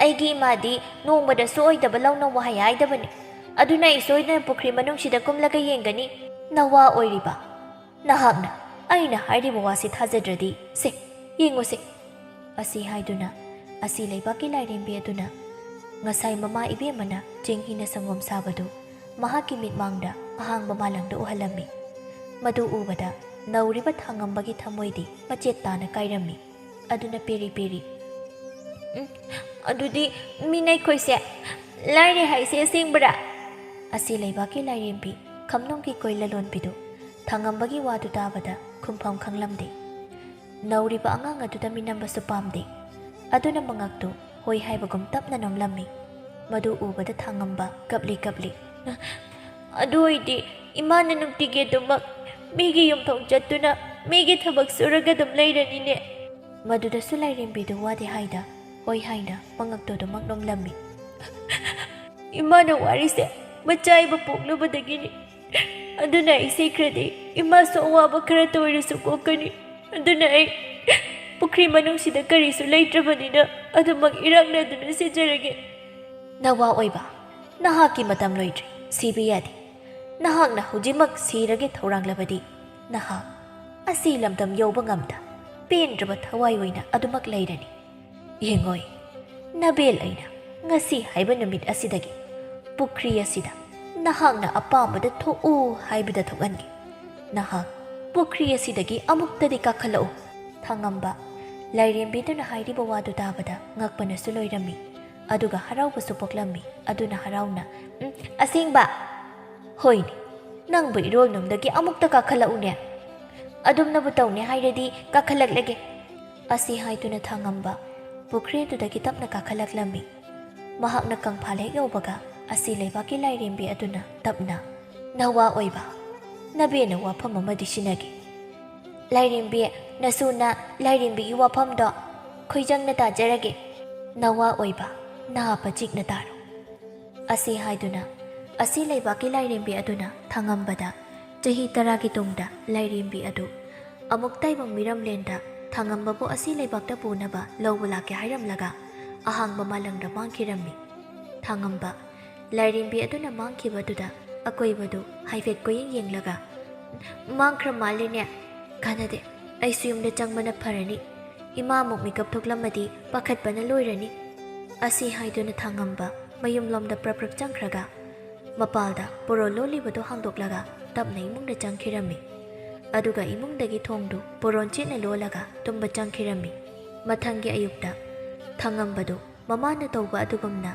"ꯑꯩꯒꯤ ꯏꯃꯥꯗꯤ ꯅꯣꯡꯃꯗꯁꯨ ꯑꯣꯏꯗꯕ ꯂꯧꯅꯧ ꯋꯥꯍꯩ ꯍꯥꯏꯗꯕꯅꯤ꯫ ꯑꯗꯨꯅ ꯑꯩ ꯁꯣꯏꯗꯅ ꯄꯨꯈ꯭ꯔꯤ ꯃꯅꯨꯡꯁꯤꯗ ꯀꯨꯝꯂꯒ ꯌꯦꯡꯒꯅꯤ꯫ ꯅꯋꯥ ꯑꯣꯏꯔꯤꯕ ꯅꯍꯥꯛꯅ ꯑꯩꯅ ꯍꯥꯏꯔꯤꯕ ꯋꯥꯁꯤ ꯊꯥꯖꯗ꯭ꯔꯗꯤ, ꯁꯦ, ꯌꯦꯡꯉꯨꯁꯦ꯫" ꯑꯁꯤ ꯍꯥꯏꯗꯨꯅ ꯑꯁꯤ ꯂꯩꯕꯥꯛꯀꯤ ꯂꯥꯏꯔꯦꯝꯕꯤ ꯑꯗꯨꯅ ꯉꯁꯥꯏ ꯃꯃꯥ ꯏꯕꯦꯝꯃꯅ ꯆꯦꯡꯍꯤꯅ ꯁꯪꯒꯣꯝ ꯁꯥꯕꯗꯨ ꯃꯍꯥꯛꯀꯤ ꯃꯤꯠꯃꯥꯡꯗ ꯑꯍꯥꯡꯕ ꯃꯥꯂꯪꯗ ꯎꯍꯜꯂꯝꯃꯤ꯫ ꯃꯗꯨ ꯎꯕꯗ ꯅꯧꯔꯤꯕ ꯊꯥꯉꯝꯕꯒꯤ ꯊꯃꯣꯏꯗꯤ ꯃꯆꯦꯠ ꯇꯥꯅ ꯀꯥꯏꯔꯝꯃꯤ꯫ ꯑꯗꯨꯅ ꯄꯦꯔꯤ ꯄꯦꯔꯤ, "ꯎꯝ, ꯑꯗꯨꯗꯤ ꯃꯤꯅ ꯑꯩꯈꯣꯏꯁꯦ ꯂꯥꯏꯔꯦ ꯍꯥꯏꯁꯦ ꯑꯁꯦꯡꯕꯔꯥ?" ꯑꯁꯤ ꯂꯩꯕꯥꯛꯀꯤ ꯂꯥꯏꯔꯦꯝꯕꯤ ꯈꯝꯅꯨꯡꯒꯤ ꯀꯣꯏ ꯂꯂꯣꯟꯕꯤꯗꯨ ꯊꯥꯉꯝꯕꯒꯤ ꯋꯥꯗꯨ ꯇꯥꯕꯗ ꯈꯨꯝꯐꯝ ꯈꯪꯂꯝꯗꯦ꯫ ꯅꯧꯔꯤꯕ ꯑꯉꯥꯡ ꯑꯗꯨꯗ ꯃꯤꯅꯝꯕꯁꯨ ꯄꯥꯝꯗꯦ꯫ ꯑꯗꯨꯅ ꯃꯉꯛꯇꯨ ꯍꯣꯏ ꯍꯥꯏꯕꯒꯨꯝ ꯇꯞꯅ ꯅꯣꯝꯂꯝꯃꯤ꯫ ꯃꯗꯨ ꯎꯕꯗ ꯊꯥꯉꯝꯕ ꯀꯞꯂꯤ ꯀꯞꯂꯤ, "ꯑꯗꯨ ꯑꯣꯏꯗꯤ ꯏꯃꯥꯅ ꯅꯨꯡꯇꯤꯒꯤ ꯑꯗꯨꯃꯛ ꯃꯤꯒꯤ ꯌꯨꯝꯊꯣꯡ ꯆꯠꯇꯨꯅ ꯃꯤꯒꯤ ꯊꯕꯛ ꯁꯨꯔꯒ ꯑꯗꯨꯝ ꯂꯩꯔꯅꯤꯅꯦ꯫" ꯃꯗꯨꯗꯁꯨ ꯂꯥꯏꯔꯦꯝꯕꯤꯗꯨ ꯋꯥꯗꯤ ꯍꯥꯏꯗ ꯍꯣꯏ ꯍꯥꯏꯅ ꯃꯉꯛꯇꯨ ꯑꯗꯨꯃꯛ ꯅꯣꯝꯂꯝꯃꯤ꯫ "ꯏꯃꯥꯅ ꯋꯥꯔꯤꯁꯦ ꯃꯆꯥ ꯑꯩꯕꯨ ꯄꯣꯛꯂꯨꯕꯗꯒꯤꯅꯤ꯫ ꯑꯗꯨꯅ ꯑꯩ ꯁꯤꯈ꯭ꯔꯗꯤ ꯏꯃꯥꯁꯨ ꯑꯋꯥꯕ ꯈꯔꯇ ꯑꯣꯏꯔꯁꯨ ꯀꯣꯛꯀꯅꯤ꯫ ꯑꯗꯨꯅ ꯑꯩ ꯄꯨꯈ꯭ꯔꯤ ꯃꯅꯨꯡꯁꯤꯗ ꯀꯔꯤꯁꯨ ꯂꯩꯇ꯭ꯔꯕꯅꯤꯅ ꯑꯗꯨꯃꯛ ꯏꯔꯥꯛꯅꯗꯨꯅ ꯁꯤꯖꯔꯒꯦ꯫" "ꯅꯋꯥ ꯑꯣꯏꯕ, ꯅꯍꯥꯛꯀꯤ ꯃꯇꯝ ꯂꯣꯏꯗ꯭ꯔꯤ꯫ ꯁꯤꯕ ꯌꯥꯗꯦ꯫ ꯅꯍꯥꯛꯅ ꯍꯧꯖꯤꯛꯃꯛ ꯁꯤꯔꯒꯦ ꯊꯧꯔꯥꯡꯂꯕꯗꯤ ꯅꯍꯥꯛ ꯑꯁꯤ ꯂꯝꯗꯝ ꯌꯧꯕ ꯉꯝꯗ ꯄꯦꯟꯗ꯭ꯔꯕ ꯊꯋꯥꯏ ꯑꯣꯏꯅ ꯑꯗꯨꯃꯛ ꯂꯩꯔꯅꯤ꯫" ꯌꯦꯡꯉꯣꯏ, ꯅꯕꯦꯜ ꯑꯩꯅ ꯉꯁꯤ ꯍꯥꯏꯕ ꯅꯨꯃꯤꯠ ꯑꯁꯤꯗꯒꯤ ꯄꯨꯈ꯭ꯔꯤ ꯑꯁꯤꯗ ꯅꯍꯥꯛꯅ ꯑꯄꯥꯝꯕꯗ ꯊꯣꯛꯎ ꯍꯥꯏꯕꯗ ꯊꯣꯛꯍꯟꯒꯦ꯫ ꯅꯍꯥꯛ ꯄꯨꯈ꯭ꯔꯤ ꯑꯁꯤꯗꯒꯤ ꯑꯃꯨꯛꯇꯗꯤ ꯀꯥꯈꯠꯂꯛꯎ꯫ ꯊꯥꯉꯝꯕ ꯂꯥꯏꯔꯦꯝꯕꯤꯗꯨꯅ ꯍꯥꯏꯔꯤꯕ ꯋꯥꯗꯨ ꯇꯥꯕꯗ ꯉꯛꯄꯅꯁꯨ ꯂꯣꯏꯔꯝꯃꯤ, ꯑꯗꯨꯒ ꯍꯔꯥꯎꯕꯁꯨ ꯄꯣꯛꯂꯝꯃꯤ꯫ ꯑꯗꯨꯅ ꯍꯔꯥꯎꯅ, "ꯎꯝ, ꯑꯁꯦꯡꯕ?" "ꯍꯣꯏꯅꯦ, ꯅꯪꯕꯨ ꯏꯔꯣꯜꯅꯨꯡꯗꯒꯤ ꯑꯃꯨꯛꯇ ꯀꯥꯈꯠꯂꯛꯎꯅꯦ꯫ ꯑꯗꯨꯝꯅꯕꯨ ꯇꯧꯅꯦ ꯍꯥꯏꯔꯗꯤ ꯀꯥꯈꯠꯂꯛꯂꯒꯦ꯫" ꯑꯁꯤ ꯍꯥꯏꯗꯨꯅ ꯊꯥꯉꯝꯕ ꯄꯨꯈ꯭ꯔꯤꯗꯨꯗꯒꯤ ꯇꯞꯅ ꯀꯥꯈꯠꯂꯛꯂꯝꯃꯤ꯫ ꯃꯍꯥꯛꯅ ꯀꯪꯐꯥꯜ ꯍꯦꯛ ꯌꯧꯕꯒ ꯑꯁꯤ ꯂꯩꯕꯥꯛꯀꯤ ꯂꯥꯏꯔꯦꯝꯕꯤ ꯑꯗꯨꯅ ꯇꯞꯅ, "ꯅꯋꯥ ꯑꯣꯏꯕ, ꯅꯕꯦꯅ ꯋꯥꯐꯝ ꯑꯃꯗꯤ ꯁꯤꯟꯅꯒꯦ꯫" "ꯂꯥꯏꯔꯦꯝꯕꯤ, ꯅꯁꯨꯅ ꯂꯥꯏꯔꯦꯝꯕꯤꯒꯤ ꯋꯥꯐꯝꯗꯣ ꯈꯣꯏꯖꯪꯅ ꯇꯥꯖꯔꯒꯦ꯫" "ꯅꯋꯥ ꯑꯣꯏꯕ, ꯅꯥ ꯄꯆꯤꯛꯅ ꯇꯥꯔꯣ꯫" ꯑꯁꯤ ꯍꯥꯏꯗꯨꯅ ꯑꯁꯤ ꯂꯩꯕꯥꯛꯀꯤ ꯂꯥꯏꯔꯦꯝꯕꯤ ꯑꯗꯨꯅ ꯊꯥꯉꯝꯕꯗ ꯆꯍꯤ ꯇꯔꯥꯒꯤ ꯇꯨꯡꯗ ꯂꯥꯏꯔꯦꯝꯕꯤ ꯑꯗꯨ ꯑꯃꯨꯛ ꯇꯥꯏꯕꯪ ꯃꯤꯔꯝꯂꯦꯟꯗ ꯊꯥꯉꯝꯕꯕꯨ ꯑꯁꯤ ꯂꯩꯕꯥꯛꯇ ꯄꯨꯅꯕ ꯂꯧꯕ ꯂꯥꯛꯀꯦ ꯍꯥꯏꯔꯝꯂꯒ ꯑꯍꯥꯡꯕ ꯃꯥꯂꯪꯗ ꯃꯥꯡꯈꯤꯔꯝꯃꯤ꯫ ꯊꯥꯉꯝꯕ ꯂꯥꯏꯔꯦꯝꯕꯤ ꯑꯗꯨꯅ ꯃꯥꯡꯈꯤꯕꯗꯨꯗ ꯑꯀꯣꯏꯕꯗꯨ ꯍꯥꯏꯐꯦꯠ ꯀꯣꯏꯌꯦꯡ ꯌꯦꯡꯂꯒ, "ꯃꯥꯡꯈ꯭ꯔ ꯃꯥꯜꯂꯦꯅꯦ꯫ ꯀꯥꯟꯅꯗꯦ, ꯑꯩꯁꯨ ꯌꯨꯝꯗ ꯆꯪꯕꯅ ꯐꯔꯅꯤ꯫ ꯏꯃꯥ ꯑꯃꯨꯛ ꯃꯤꯀꯞ ꯊꯣꯛꯂꯝꯃꯗꯤ ꯄꯥꯈꯠꯄꯅ ꯂꯣꯏꯔꯅꯤ꯫" ꯑꯁꯤ ꯍꯥꯏꯗꯨꯅ ꯊꯥꯉꯝꯕ ꯃꯌꯨꯝꯂꯣꯝꯗ ꯄ꯭ꯔꯞ ꯄ꯭ꯔꯞ ꯆꯪꯈ꯭ꯔꯒ ꯃꯄꯥꯜꯗ ꯄꯣꯔꯣꯜ ꯂꯣꯜꯂꯤꯕꯗꯨ ꯍꯥꯡꯗꯣꯛꯂꯒ ꯇꯞꯅ ꯏꯃꯨꯡꯗ ꯆꯪꯈꯤꯔꯝꯃꯤ꯫ ꯑꯗꯨꯒ ꯏꯃꯨꯡꯗꯒꯤ ꯊꯣꯡꯗꯨ ꯄꯣꯔꯣꯟ ꯆꯦꯠꯅ ꯂꯣꯜꯂꯒ ꯇꯨꯝꯕ ꯆꯪꯈꯤꯔꯝꯃꯤ꯫ ꯃꯊꯪꯒꯤ ꯑꯌꯨꯛꯇ ꯊꯥꯉꯝꯕꯗꯨ ꯃꯃꯥꯅ ꯇꯧꯕ ꯑꯗꯨꯒꯨꯝꯅ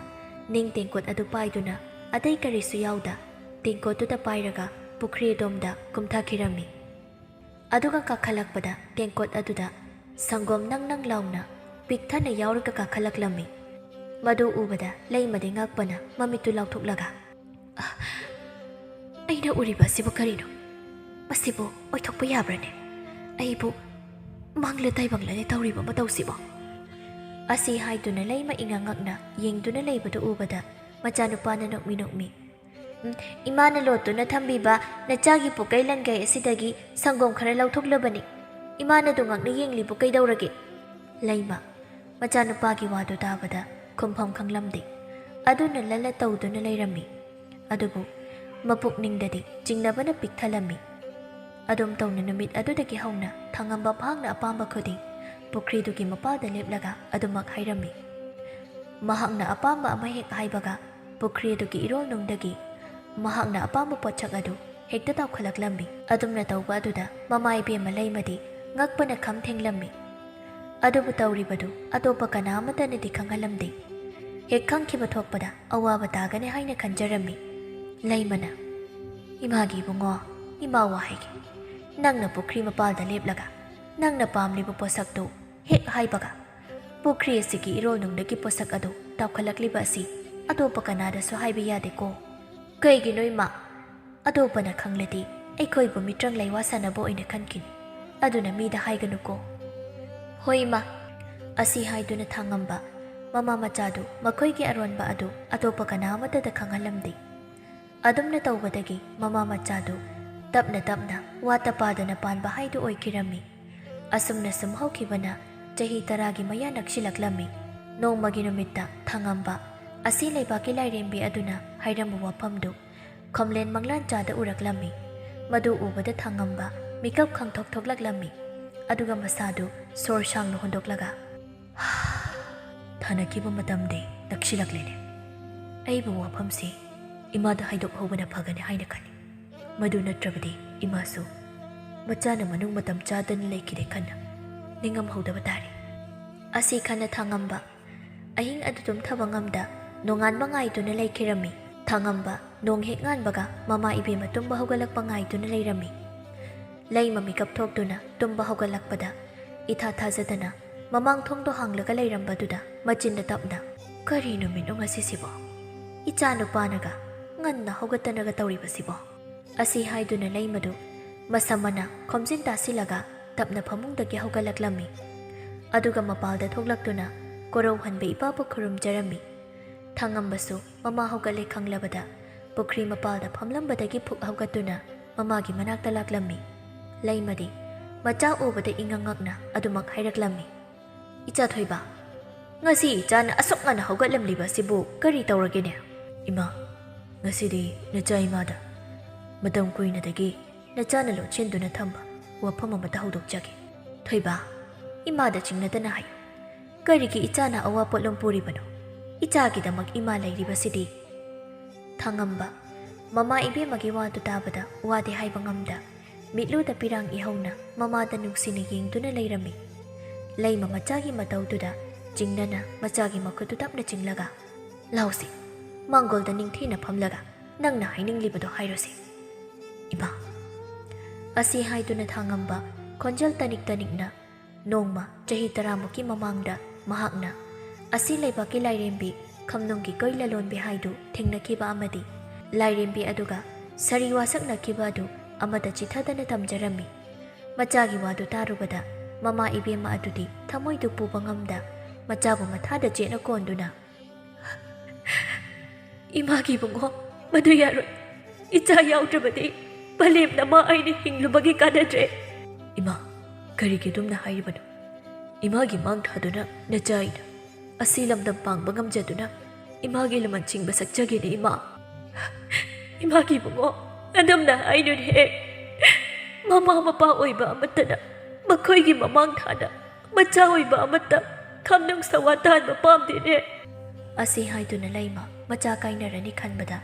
ꯅꯤꯡ ꯇꯦꯡꯀꯣꯠ ꯑꯗꯨ ꯄꯥꯏꯗꯨꯅ ꯑꯇꯩ ꯀꯔꯤꯁꯨ ꯌꯥꯎꯗ ꯇꯦꯡꯀꯣꯠꯇꯨꯗ ꯄꯥꯏꯔꯒ ꯄꯨꯈ꯭ꯔꯤ ꯑꯗꯣꯝꯗ ꯀꯨꯝꯊꯈꯤꯔꯝꯃꯤ꯫ ꯑꯗꯨꯒ ꯀꯥꯈꯠꯂꯛꯄꯗ ꯇꯦꯡꯀꯣꯠ ꯑꯗꯨꯗ ꯁꯪꯒꯣꯝ ꯅꯪ ꯅꯪ ꯂꯥꯎꯅ ꯄꯤꯛꯊꯅ ꯌꯥꯎꯔꯒ ꯀꯥꯈꯠꯂꯛꯂꯝꯃꯤ꯫ ꯃꯗꯨ ꯎꯕꯗ ꯂꯩꯃꯗꯤ ꯉꯛꯄꯅ ꯃꯃꯤꯠꯇꯨ ꯂꯥꯎꯊꯣꯛꯂꯒ, "ꯑ, ꯑꯩꯅ ꯎꯔꯤꯕ ꯑꯁꯤꯕꯨ ꯀꯔꯤꯅꯣ? ꯃꯁꯤꯕꯨ ꯑꯣꯏꯊꯣꯛꯄ ꯌꯥꯕ꯭ꯔꯅꯦ? ꯑꯩꯕꯨ ꯃꯪꯂ ꯇꯥꯏꯕꯪꯂꯅꯦ ꯇꯧꯔꯤꯕ ꯃꯇꯧꯁꯤꯕꯣ?" ꯑꯁꯤ ꯍꯥꯏꯗꯨꯅ ꯂꯩꯃ ꯏꯉꯛ ꯉꯛꯅ ꯌꯦꯡꯗꯨꯅ ꯂꯩꯕꯗꯨ ꯎꯕꯗ ꯃꯆꯥꯅꯨꯄꯥꯅ ꯅꯣꯛꯃꯤ ꯅꯣꯛꯃꯤ, "ꯎꯝ, ꯏꯃꯥꯅ ꯂꯣꯠꯇꯨꯅ ꯊꯝꯕꯤꯕ ꯅꯆꯥꯒꯤ ꯄꯨꯀꯩ ꯂꯟꯒꯩ ꯑꯁꯤꯗꯒꯤ ꯁꯪꯒꯣꯝ ꯈꯔ ꯂꯧꯊꯣꯛꯂꯕꯅꯤ꯫ ꯏꯃꯥꯅ ꯑꯗꯨ ꯉꯥꯛꯅ ꯌꯦꯡꯂꯤꯕꯨ ꯀꯩꯗꯧꯔꯒꯦ?" ꯂꯩꯃ ꯃꯆꯥꯅꯨꯄꯥꯒꯤ ꯋꯥꯗꯨ ꯇꯥꯕꯗ ꯈꯨꯝꯐꯝ ꯈꯪꯂꯝꯗꯦ꯫ ꯑꯗꯨꯅ ꯂꯜꯂ ꯇꯧꯗꯨꯅ ꯂꯩꯔꯝꯃꯤ꯫ ꯑꯗꯨꯕꯨ ꯃꯄꯨꯛꯅꯤꯡꯗꯗꯤ ꯆꯤꯡꯅꯕꯅ ꯄꯤꯛ ꯊꯜꯂꯝꯃꯤ꯫ ꯑꯗꯨꯝ ꯇꯧꯅ ꯅꯨꯃꯤꯠ ꯑꯗꯨꯗꯒꯤ ꯍꯧꯅ ꯊꯥꯉꯝꯕ ꯃꯍꯥꯛꯅ ꯑꯄꯥꯝꯕ ꯈꯨꯗꯤꯡ ꯄꯨꯈ꯭ꯔꯤꯗꯨꯒꯤ ꯃꯄꯥꯜꯗ ꯂꯦꯞꯂꯒ ꯑꯗꯨꯃꯛ ꯍꯥꯏꯔꯝꯃꯤ꯫ ꯃꯍꯥꯛꯅ ꯑꯄꯥꯝꯕ ꯑꯃ ꯍꯦꯛ ꯍꯥꯏꯕꯒ ꯄꯨꯈ꯭ꯔꯤ ꯑꯗꯨꯒꯤ ꯏꯔꯣꯜꯅꯨꯡꯗꯒꯤ ꯃꯍꯥꯛꯅ ꯑꯄꯥꯝꯕ ꯄꯣꯠꯁꯛ ꯑꯗꯨ ꯍꯦꯛꯇ ꯇꯥꯎꯈꯠꯂꯛꯂꯝꯃꯤ꯫ ꯑꯗꯨꯝꯅ ꯇꯧꯕ ꯑꯗꯨꯗ ꯃꯃꯥ ꯏꯕꯦꯝꯃ ꯂꯩꯃꯗꯤ ꯉꯛꯄꯅ ꯈꯝ ꯊꯦꯡꯂꯝꯃꯤ꯫ ꯑꯗꯨꯕꯨ ꯇꯧꯔꯤꯕꯗꯨ ꯑꯇꯣꯞꯄ ꯀꯅꯥ ꯑꯃꯠꯇꯅꯗꯤ ꯈꯪꯍꯜꯂꯝꯗꯦ꯫ ꯍꯦꯛ ꯈꯪꯈꯤꯕ ꯊꯣꯛꯄꯗ ꯑꯋꯥꯕ ꯇꯥꯒꯅꯤ ꯍꯥꯏꯅ ꯈꯟꯖꯔꯝꯃꯤ꯫ ꯂꯩꯃꯅ, "ꯏꯃꯥꯒꯤ ꯏꯕꯨꯡꯉꯣ, ꯏꯃꯥ ꯋꯥ ꯍꯥꯏꯒꯦ꯫ ꯅꯪꯅ ꯄꯨꯈ꯭ꯔꯤ ꯃꯄꯥꯜꯗ ꯂꯦꯞꯂꯒ ꯅꯪꯅ ꯄꯥꯝꯂꯤꯕ ꯄꯣꯠꯁꯛꯇꯨ ꯍꯦꯛ ꯍꯥꯏꯕꯒ ꯄꯨꯈ꯭ꯔꯤ ꯑꯁꯤꯒꯤ ꯏꯔꯣꯜꯅꯨꯡꯗꯒꯤ ꯄꯣꯠꯁꯛ ꯑꯗꯨ ꯇꯥꯎꯈꯠꯂꯛꯂꯤꯕ ꯑꯁꯤ ꯑꯇꯣꯞꯄ ꯀꯅꯥꯗꯁꯨ ꯍꯥꯏꯕ ꯌꯥꯗꯦꯀꯣ꯫ ꯀꯩꯒꯤꯅꯣ ꯏꯃꯥ? ꯑꯇꯣꯞꯄꯅ ꯈꯪꯂꯗꯤ ꯑꯩꯈꯣꯏꯕꯨ ꯃꯤꯇ꯭ꯔꯪ ꯂꯩꯋꯥ ꯁꯥꯟꯅꯕ ꯑꯣꯏꯅ ꯈꯟꯈꯤꯅꯤ꯫ ꯑꯗꯨꯅ ꯃꯤꯗ ꯍꯥꯏꯒꯅꯨꯀꯣ꯫" "ꯍꯣꯏ ꯏꯃꯥ꯫" ꯑꯁꯤ ꯍꯥꯏꯗꯨꯅ ꯊꯥꯡꯉꯝꯕ ꯃꯃꯥ ꯃꯆꯥꯗꯨ ꯃꯈꯣꯏꯒꯤ ꯑꯔꯣꯟꯕ ꯑꯗꯨ ꯑꯇꯣꯞꯄ ꯀꯅꯥ ꯑꯃꯠꯇꯗ ꯈꯪꯍꯜꯂꯝꯗꯦ꯫ ꯑꯗꯨꯝꯅ ꯇꯧꯕꯗꯒꯤ ꯃꯃꯥ ꯃꯆꯥꯗꯨ ꯇꯞꯅ ꯇꯞꯅ ꯋꯥꯠꯇ ꯄꯥꯗꯅ ꯄꯥꯟꯕ ꯍꯥꯏꯗꯨ ꯑꯣꯏꯈꯤꯔꯝꯃꯤ꯫ ꯑꯁꯨꯝꯅ ꯁꯨꯝ ꯍꯧꯈꯤꯕꯅ ꯆꯍꯤ ꯇꯔꯥꯒꯤ ꯃꯌꯥ ꯅꯛꯁꯤꯜꯂꯛꯂꯝꯃꯤ꯫ ꯅꯣꯡꯃꯒꯤ ꯅꯨꯃꯤꯠꯇ ꯊꯥꯡꯉꯝꯕ ꯑꯁꯤ ꯂꯩꯕꯥꯛꯀꯤ ꯂꯥꯏꯔꯦꯝꯕꯤ ꯑꯗꯨꯅ ꯍꯥꯏꯔꯝꯕ ꯋꯥꯐꯝꯗꯨ ꯈꯝꯂꯦꯟ ꯃꯪꯂꯥꯟ ꯆꯥꯗ ꯎꯔꯛꯂꯝꯃꯤ꯫ ꯃꯗꯨ ꯎꯕꯗ ꯊꯥꯡꯉꯝꯕ ꯃꯤꯀꯞ ꯈꯪꯊꯣꯛ ꯊꯣꯛꯂꯛꯂꯝꯃꯤ꯫ ꯑꯗꯨꯒ ꯃꯁꯥꯗꯨ ꯁꯣꯔ ꯁꯥꯡꯅ ꯍꯣꯟꯗꯣꯛꯂꯒ, "ꯊꯥꯅꯈꯤꯕ ꯃꯇꯝꯗꯤ ꯅꯛꯁꯤꯜꯂꯛꯂꯦꯅꯦ꯫ ꯑꯩꯕꯨ ꯋꯥꯐꯝꯁꯤ ꯏꯃꯥꯗ ꯍꯥꯏꯗꯣꯛꯍꯧꯕꯅ ꯐꯒꯅꯤ ꯍꯥꯏꯅ ꯈꯜꯂꯤ꯫ ꯃꯗꯨ ꯅꯠꯇ꯭ꯔꯕꯗꯤ ꯏꯃꯥꯁꯨ ꯃꯆꯥꯅ ꯃꯅꯨꯡ ꯃꯇꯝ ꯆꯥꯗꯅ ꯂꯩꯈꯤꯗꯦ ꯈꯟꯅ ꯅꯤꯡꯉꯝꯍꯧꯗꯕ ꯇꯥꯔꯦ꯫" ꯑꯁꯤ ꯈꯟꯅ ꯊꯥꯡꯉꯝꯕ ꯑꯍꯤꯡ ꯑꯗꯨ ꯇꯨꯝꯊꯕ ꯉꯝꯗ ꯅꯣꯡꯉꯥꯟꯕ ꯉꯥꯏꯗꯨꯅ ꯂꯩꯈꯤꯔꯝꯃꯤ꯫ ꯊꯥꯡꯉꯝꯕ ꯅꯣꯡ ꯍꯦꯛ ꯉꯥꯟꯕꯒ ꯃꯃꯥ ꯏꯕꯦꯝꯃ ꯇꯨꯝꯕ ꯍꯧꯒꯠꯂꯛꯄ ꯉꯥꯏꯗꯨꯅ ꯂꯩꯔꯝꯃꯤ꯫ ꯂꯩꯃ ꯃꯤꯀꯞ ꯊꯣꯛꯇꯨꯅ ꯇꯨꯝꯕ ꯍꯧꯒꯠꯂꯛꯄꯗ ꯏꯊꯥ ꯊꯥꯖꯗꯅ ꯃꯃꯥꯡ ꯊꯣꯡꯗꯣ ꯍꯥꯡꯂꯒ ꯂꯩꯔꯝꯕꯗꯨꯗ ꯃꯆꯤꯟꯗ ꯇꯞꯅ, "ꯀꯔꯤ ꯅꯨꯃꯤꯠꯅꯣ ꯉꯁꯤꯁꯤꯕꯣ? ꯏꯆꯥ ꯅꯨꯄꯥꯅꯒ ꯉꯟꯅ ꯍꯧꯒꯠꯇꯅꯒ ꯇꯧꯔꯤꯕꯁꯤꯕꯣ?" ꯑꯁꯤ ꯍꯥꯏꯗꯨꯅ ꯂꯩꯃꯗꯨ ꯃꯁꯝ ꯃꯅꯥ ꯈꯣꯝꯖꯤꯟ ꯇꯥꯁꯤꯜꯂꯒ ꯇꯞꯅ ꯐꯃꯨꯡꯗꯒꯤ ꯍꯧꯒꯠꯂꯛꯂꯝꯃꯤ꯫ ꯑꯗꯨꯒ ꯃꯄꯥꯜꯗ ꯊꯣꯛꯂꯛꯇꯨꯅ ꯀꯣꯔꯧꯍꯟꯕ ꯏꯄꯥꯕꯨ ꯈꯨꯔꯨꯝꯖꯔꯝꯃꯤ꯫ ꯊꯥꯡꯉꯝꯕꯁꯨ ꯃꯃꯥ ꯍꯧꯒꯠꯂꯦ ꯈꯪꯂꯕꯗ ꯄꯨꯈ꯭ꯔꯤ ꯃꯄꯥꯜꯗ ꯐꯝꯂꯝꯕꯗꯒꯤ ꯐꯨꯛ ꯍꯧꯒꯠꯇꯨꯅ ꯃꯃꯥꯒꯤ ꯃꯅꯥꯛꯇ ꯂꯥꯛꯂꯝꯃꯤ꯫ ꯂꯩꯃꯗꯤ ꯃꯆꯥ ꯎꯕꯗ ꯏꯉꯛ ꯉꯛꯅ ꯑꯗꯨꯃꯛ ꯍꯥꯏꯔꯛꯂꯝꯃꯤ꯫ "ꯏꯆꯥ ꯊꯣꯏꯕ, ꯉꯁꯤ ꯏꯆꯥꯅ ꯑꯁꯨꯛ ꯉꯟꯅ ꯍꯧꯒꯠꯂꯝꯂꯤꯕ ꯑꯁꯤꯕꯨ ꯀꯔꯤ ꯇꯧꯔꯒꯦꯅꯦ?" "ꯏꯃꯥ, ꯉꯁꯤꯗꯤ ꯅꯆꯥ ꯏꯃꯥꯗ ꯃꯇꯝ ꯀꯨꯏꯅꯗꯒꯤ ꯅꯆꯥꯅ ꯂꯣꯠꯁꯤꯟꯗꯨꯅ ꯊꯝꯕ ꯋꯥꯐꯝ ꯑꯃꯇ ꯍꯧꯗꯣꯛꯆꯒꯦ꯫" "ꯊꯣꯏꯕ, ꯏꯃꯥꯗ ꯆꯤꯡꯅꯗꯅ ꯍꯥꯏꯌꯨ꯫ ꯀꯔꯤꯒꯤ ꯏꯆꯥꯅ ꯑꯋꯥ ꯄꯣꯠꯂꯨꯝ ꯄꯨꯔꯤꯕꯅꯣ? ꯏꯆꯥꯒꯤꯗꯃꯛ ꯏꯃꯥ ꯂꯩꯔꯤꯕꯁꯤꯗꯤ꯫ ꯊꯥꯉꯝꯕ, ꯃꯃꯥ ꯏꯕꯦꯝꯃꯒꯤ ꯋꯥꯗꯨ ꯇꯥꯕꯗ ꯋꯥꯗꯤ ꯍꯥꯏꯕ ꯉꯝꯗ, ꯃꯤꯠꯂꯨꯗ ꯄꯤꯔꯥꯡ ꯏꯍꯧꯅ ꯃꯃꯥꯗ ꯅꯨꯡꯁꯤꯅ ꯌꯦꯡꯗꯨꯅ ꯂꯩꯔꯝꯃꯤ꯫ ꯂꯩꯃ ꯃꯆꯥꯒꯤ ꯃꯇꯧꯗꯨꯗ ꯆꯤꯡꯅꯅ ꯃꯆꯥꯒꯤ ꯃꯈꯨꯠꯇꯨ ꯇꯞꯅ ꯆꯤꯡꯂꯒ, "ꯂꯥꯎꯁꯤ, ꯃꯥꯡꯒꯣꯜꯗ ꯅꯤꯡꯊꯤꯅ ꯐꯝꯂꯒ ꯅꯪꯅ ꯍꯥꯏꯅꯤꯡꯂꯤꯕꯗꯣ ꯍꯥꯏꯔꯨꯁꯤ, ꯏꯃꯥ"꯫ ꯑꯁꯤ ꯍꯥꯏꯗꯨꯅ ꯊꯥꯉꯝꯕ ꯈꯣꯟꯖꯦꯜ ꯇꯅꯤꯛ ꯇꯅꯤꯛꯅ ꯅꯣꯡꯃ ꯆꯍꯤ ꯇꯔꯥꯃꯨꯛꯀꯤ ꯃꯃꯥꯡꯗ ꯃꯍꯥꯛꯅ ꯑꯁꯤ ꯂꯩꯕꯥꯛꯀꯤ ꯂꯥꯏꯔꯦꯝꯕꯤ ꯈꯝꯅꯨꯡꯒꯤ ꯀꯣꯏ ꯂꯂꯣꯟꯕꯤ ꯍꯥꯏꯗꯨ ꯊꯦꯡꯅꯈꯤꯕ ꯑꯃꯗꯤ ꯂꯥꯏꯔꯦꯝꯕꯤ ꯑꯗꯨꯒ ꯁꯥꯔꯤ ꯋꯥꯁꯛꯅꯈꯤꯕ ꯑꯗꯨ ꯑꯃꯠꯇ ꯆꯤꯊꯗꯅ ꯊꯝꯖꯔꯝꯃꯤ꯫ ꯃꯆꯥꯒꯤ ꯋꯥꯗꯨ ꯇꯥꯔꯨꯕꯗ ꯃꯃꯥ ꯏꯕꯦꯝꯃ ꯑꯗꯨꯗꯤ ꯊꯃꯣꯏꯗꯨ ꯄꯨꯕ ꯉꯝꯗ ꯃꯆꯥꯕꯨ ꯃꯊꯥꯗ ꯆꯦꯠꯅ ꯀꯣꯟꯗꯨꯅ, "ꯏꯃꯥꯒꯤ ꯏꯕꯨꯡꯉꯣ, ꯃꯗꯨ ꯌꯥꯔꯣꯏ꯫ ꯏꯆꯥ ꯌꯥꯎꯗ꯭ꯔꯕꯗꯤ ꯄꯂꯦꯝ ꯅꯃꯥ ꯑꯩꯅ ꯍꯤꯡꯂꯨꯕꯒꯤ ꯀꯥꯟꯅꯗ꯭ꯔꯦ"꯫ "ꯏꯃꯥ, ꯀꯔꯤꯒꯤ ꯑꯗꯨꯝꯅ ꯍꯥꯏꯔꯤꯕꯅꯣ? ꯏꯃꯥꯒꯤ ꯃꯥꯡ ꯊꯥꯗꯨꯅ ꯅꯆꯥ ꯑꯩꯅ ꯑꯁꯤ ꯂꯝꯗꯝ ꯄꯥꯡꯕ ꯉꯝꯖꯗꯨꯅ ꯏꯃꯥꯒꯤ ꯂꯃꯟ ꯆꯤꯡꯕ ꯁꯛꯆꯒꯦꯅꯦ, ꯏꯃꯥ"꯫ "ꯏꯃꯥꯒꯤ ꯏꯕꯨꯡꯉꯣ, ꯑꯗꯨꯝꯅ ꯍꯥꯏꯅꯨꯅꯦ꯫ ꯃꯃꯥ ꯃꯄꯥ ꯑꯣꯏꯕ ꯑꯃꯠꯇꯅ ꯃꯈꯣꯏꯒꯤ ꯃꯃꯥꯡ ꯊꯥꯅ ꯃꯆꯥ ꯑꯣꯏꯕ ꯑꯃꯠꯇ ꯈꯝꯅꯨꯡ ꯁꯋꯥ ꯇꯥꯍꯟꯕ ꯄꯥꯝꯗꯦꯅꯦ"꯫ ꯑꯁꯤ ꯍꯥꯏꯗꯨꯅ ꯂꯩꯃ ꯃꯆꯥ ꯀꯥꯏꯅꯔꯅꯤ ꯈꯟꯕꯗ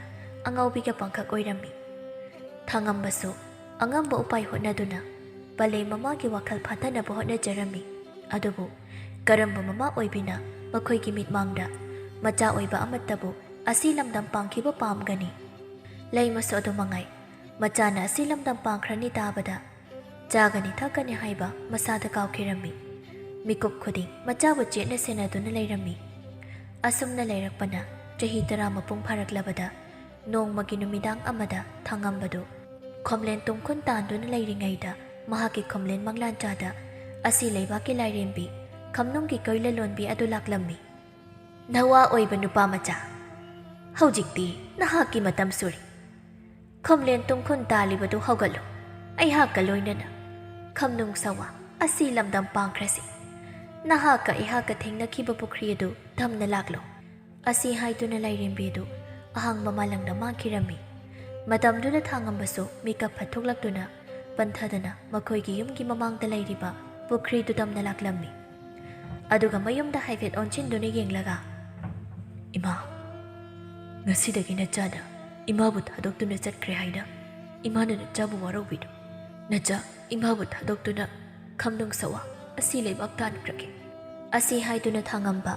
ꯑꯉꯥꯎꯕꯤꯒ ꯄꯥꯡꯈꯛ ꯑꯣꯏꯔꯝꯃꯤ꯫ ꯊꯥꯉꯝꯕꯁꯨ ꯑꯉꯝꯕ ꯎꯄꯥꯏ ꯍꯣꯠꯅꯗꯨꯅ ꯄꯂꯦꯝ ꯃꯃꯥꯒꯤ ꯋꯥꯈꯜ ꯐꯥꯊꯅꯕ ꯍꯣꯠꯅꯖꯔꯝꯃꯤ꯫ ꯑꯗꯨꯕꯨ ꯀꯔꯝꯕ ꯃꯃꯥ ꯑꯣꯏꯕꯤꯅ ꯃꯈꯣꯏꯒꯤ ꯃꯤꯠꯃꯥꯡꯗ ꯃꯆꯥ ꯑꯣꯏꯕ ꯑꯃꯠꯇꯕꯨ ꯑꯁꯤ ꯂꯝꯗꯝ ꯄꯥꯡꯈꯤꯕ ꯄꯥꯝꯒꯅꯤ? ꯂꯩꯃꯁꯨ ꯑꯗꯨ ꯃꯉꯥꯏ꯫ ꯃꯆꯥꯅ ꯑꯁꯤ ꯂꯝꯗꯝ ꯄꯥꯡꯈ꯭ꯔꯅꯤ ꯇꯥꯕꯗ ꯆꯥꯒꯅꯤ ꯊꯛꯀꯅꯤ ꯍꯥꯏꯕ ꯃꯁꯥꯗ ꯀꯥꯎꯈꯤꯔꯝꯃꯤ꯫ ꯃꯤꯀꯨꯞ ꯈꯨꯗꯤꯡ ꯃꯆꯥꯕꯨ ꯆꯦꯠꯅ ꯁꯦꯟꯅꯗꯨꯅ ꯂꯩꯔꯝꯃꯤ꯫ ꯑꯁꯨꯝꯅ ꯂꯩꯔꯛꯄꯅ ꯆꯍꯤ ꯇꯔꯥ ꯃꯄꯨꯡ ꯐꯥꯔꯛꯂꯕꯗ ꯅꯣꯡꯃꯒꯤ ꯅꯨꯃꯤꯗꯥꯡ ꯑꯃꯗ ꯊꯥꯉꯝꯕꯗꯨ ꯈꯣꯝꯂꯦꯟ ꯇꯨꯡꯈꯨꯟ ꯇꯥꯟꯗꯨꯅ ꯂꯩꯔꯤꯉꯩꯗ ꯃꯍꯥꯛꯀꯤ ꯈꯣꯝꯂꯦꯟ ꯃꯪꯂꯥꯟꯆꯥꯗ ꯑꯁꯤ ꯂꯩꯕꯥꯛꯀꯤ ꯂꯥꯏꯔꯦꯝꯕꯤ ꯈꯝꯅꯨꯡꯒꯤ ꯀꯣꯏ ꯂꯂꯣꯟꯕꯤ ꯑꯗꯨ ꯂꯥꯛꯂꯝꯃꯤ꯫ "ꯅꯋꯥ ꯑꯣꯏꯕ ꯅꯨꯄꯥ ꯃꯆꯥ, ꯍꯧꯖꯤꯛꯇꯤ ꯅꯍꯥꯛꯀꯤ ꯃꯇꯝ ꯁꯨꯔꯦ꯫ ꯈꯣꯝꯂꯦꯟ ꯇꯨꯡꯈꯨꯟ ꯇꯥꯜꯂꯤꯕꯗꯨ ꯍꯧꯒꯠꯂꯨ꯫ ꯑꯩꯍꯥꯛꯀ ꯂꯣꯏꯅꯅ ꯈꯝꯅꯨꯡ ꯁꯋꯥ ꯑꯁꯤ ꯂꯝꯗꯝ ꯄꯥꯡꯈ꯭ꯔꯁꯤ꯫ ꯅꯍꯥꯛꯀ ꯑꯩꯍꯥꯛꯀ ꯊꯦꯡꯅꯈꯤꯕ ꯄꯨꯈ꯭ꯔꯤ ꯑꯗꯨ ꯇꯝꯅ ꯂꯥꯛꯂꯣ"꯫ ꯑꯁꯤ ꯍꯥꯏꯗꯨꯅ ꯂꯥꯏꯔꯦꯝꯕꯤ ꯑꯗꯨ ꯑꯍꯥꯡꯕ ꯃꯥꯂꯪꯗ ꯃꯥꯡꯈꯤꯔꯝꯃꯤ꯫ ꯃꯇꯝꯗꯨꯗ ꯊꯥꯉꯝꯕꯁꯨ ꯃꯤꯀꯞ ꯐꯠ ꯊꯣꯛꯂꯛꯇꯨꯅ ꯄꯟꯊꯗꯅ ꯃꯈꯣꯏꯒꯤ ꯌꯨꯝꯒꯤ ꯃꯃꯥꯡꯗ ꯂꯩꯔꯤꯕ ꯄꯨꯈ꯭ꯔꯤꯗꯨ ꯇꯝꯅ ꯂꯥꯛꯂꯝꯃꯤ꯫ ꯑꯗꯨꯒ ꯃꯌꯨꯝꯗ ꯍꯥꯏꯐꯦꯠ ꯑꯣꯟꯁꯤꯟꯗꯨꯅ ꯌꯦꯡꯂꯒ, "ꯏꯃꯥ, ꯉꯁꯤꯗꯒꯤ ꯅꯆꯥꯅ ꯏꯃꯥꯕꯨ ꯊꯥꯗꯣꯛꯇꯨꯅ ꯆꯠꯈ꯭ꯔꯦ ꯍꯥꯏꯅ ꯏꯃꯥꯅ ꯅꯆꯥꯕꯨ ꯋꯥꯔꯧꯕꯤꯅꯨ꯫ ꯅꯆꯥ ꯏꯃꯥꯕꯨ ꯊꯥꯗꯣꯛꯇꯨꯅ ꯈꯝꯅꯨꯡ ꯁꯋꯥ ꯑꯁꯤ ꯂꯩꯕꯥꯛ ꯇꯥꯟꯈ꯭ꯔꯒꯦ" ꯑꯁꯤ ꯍꯥꯏꯗꯨꯅ ꯊꯥꯡꯉꯝꯕ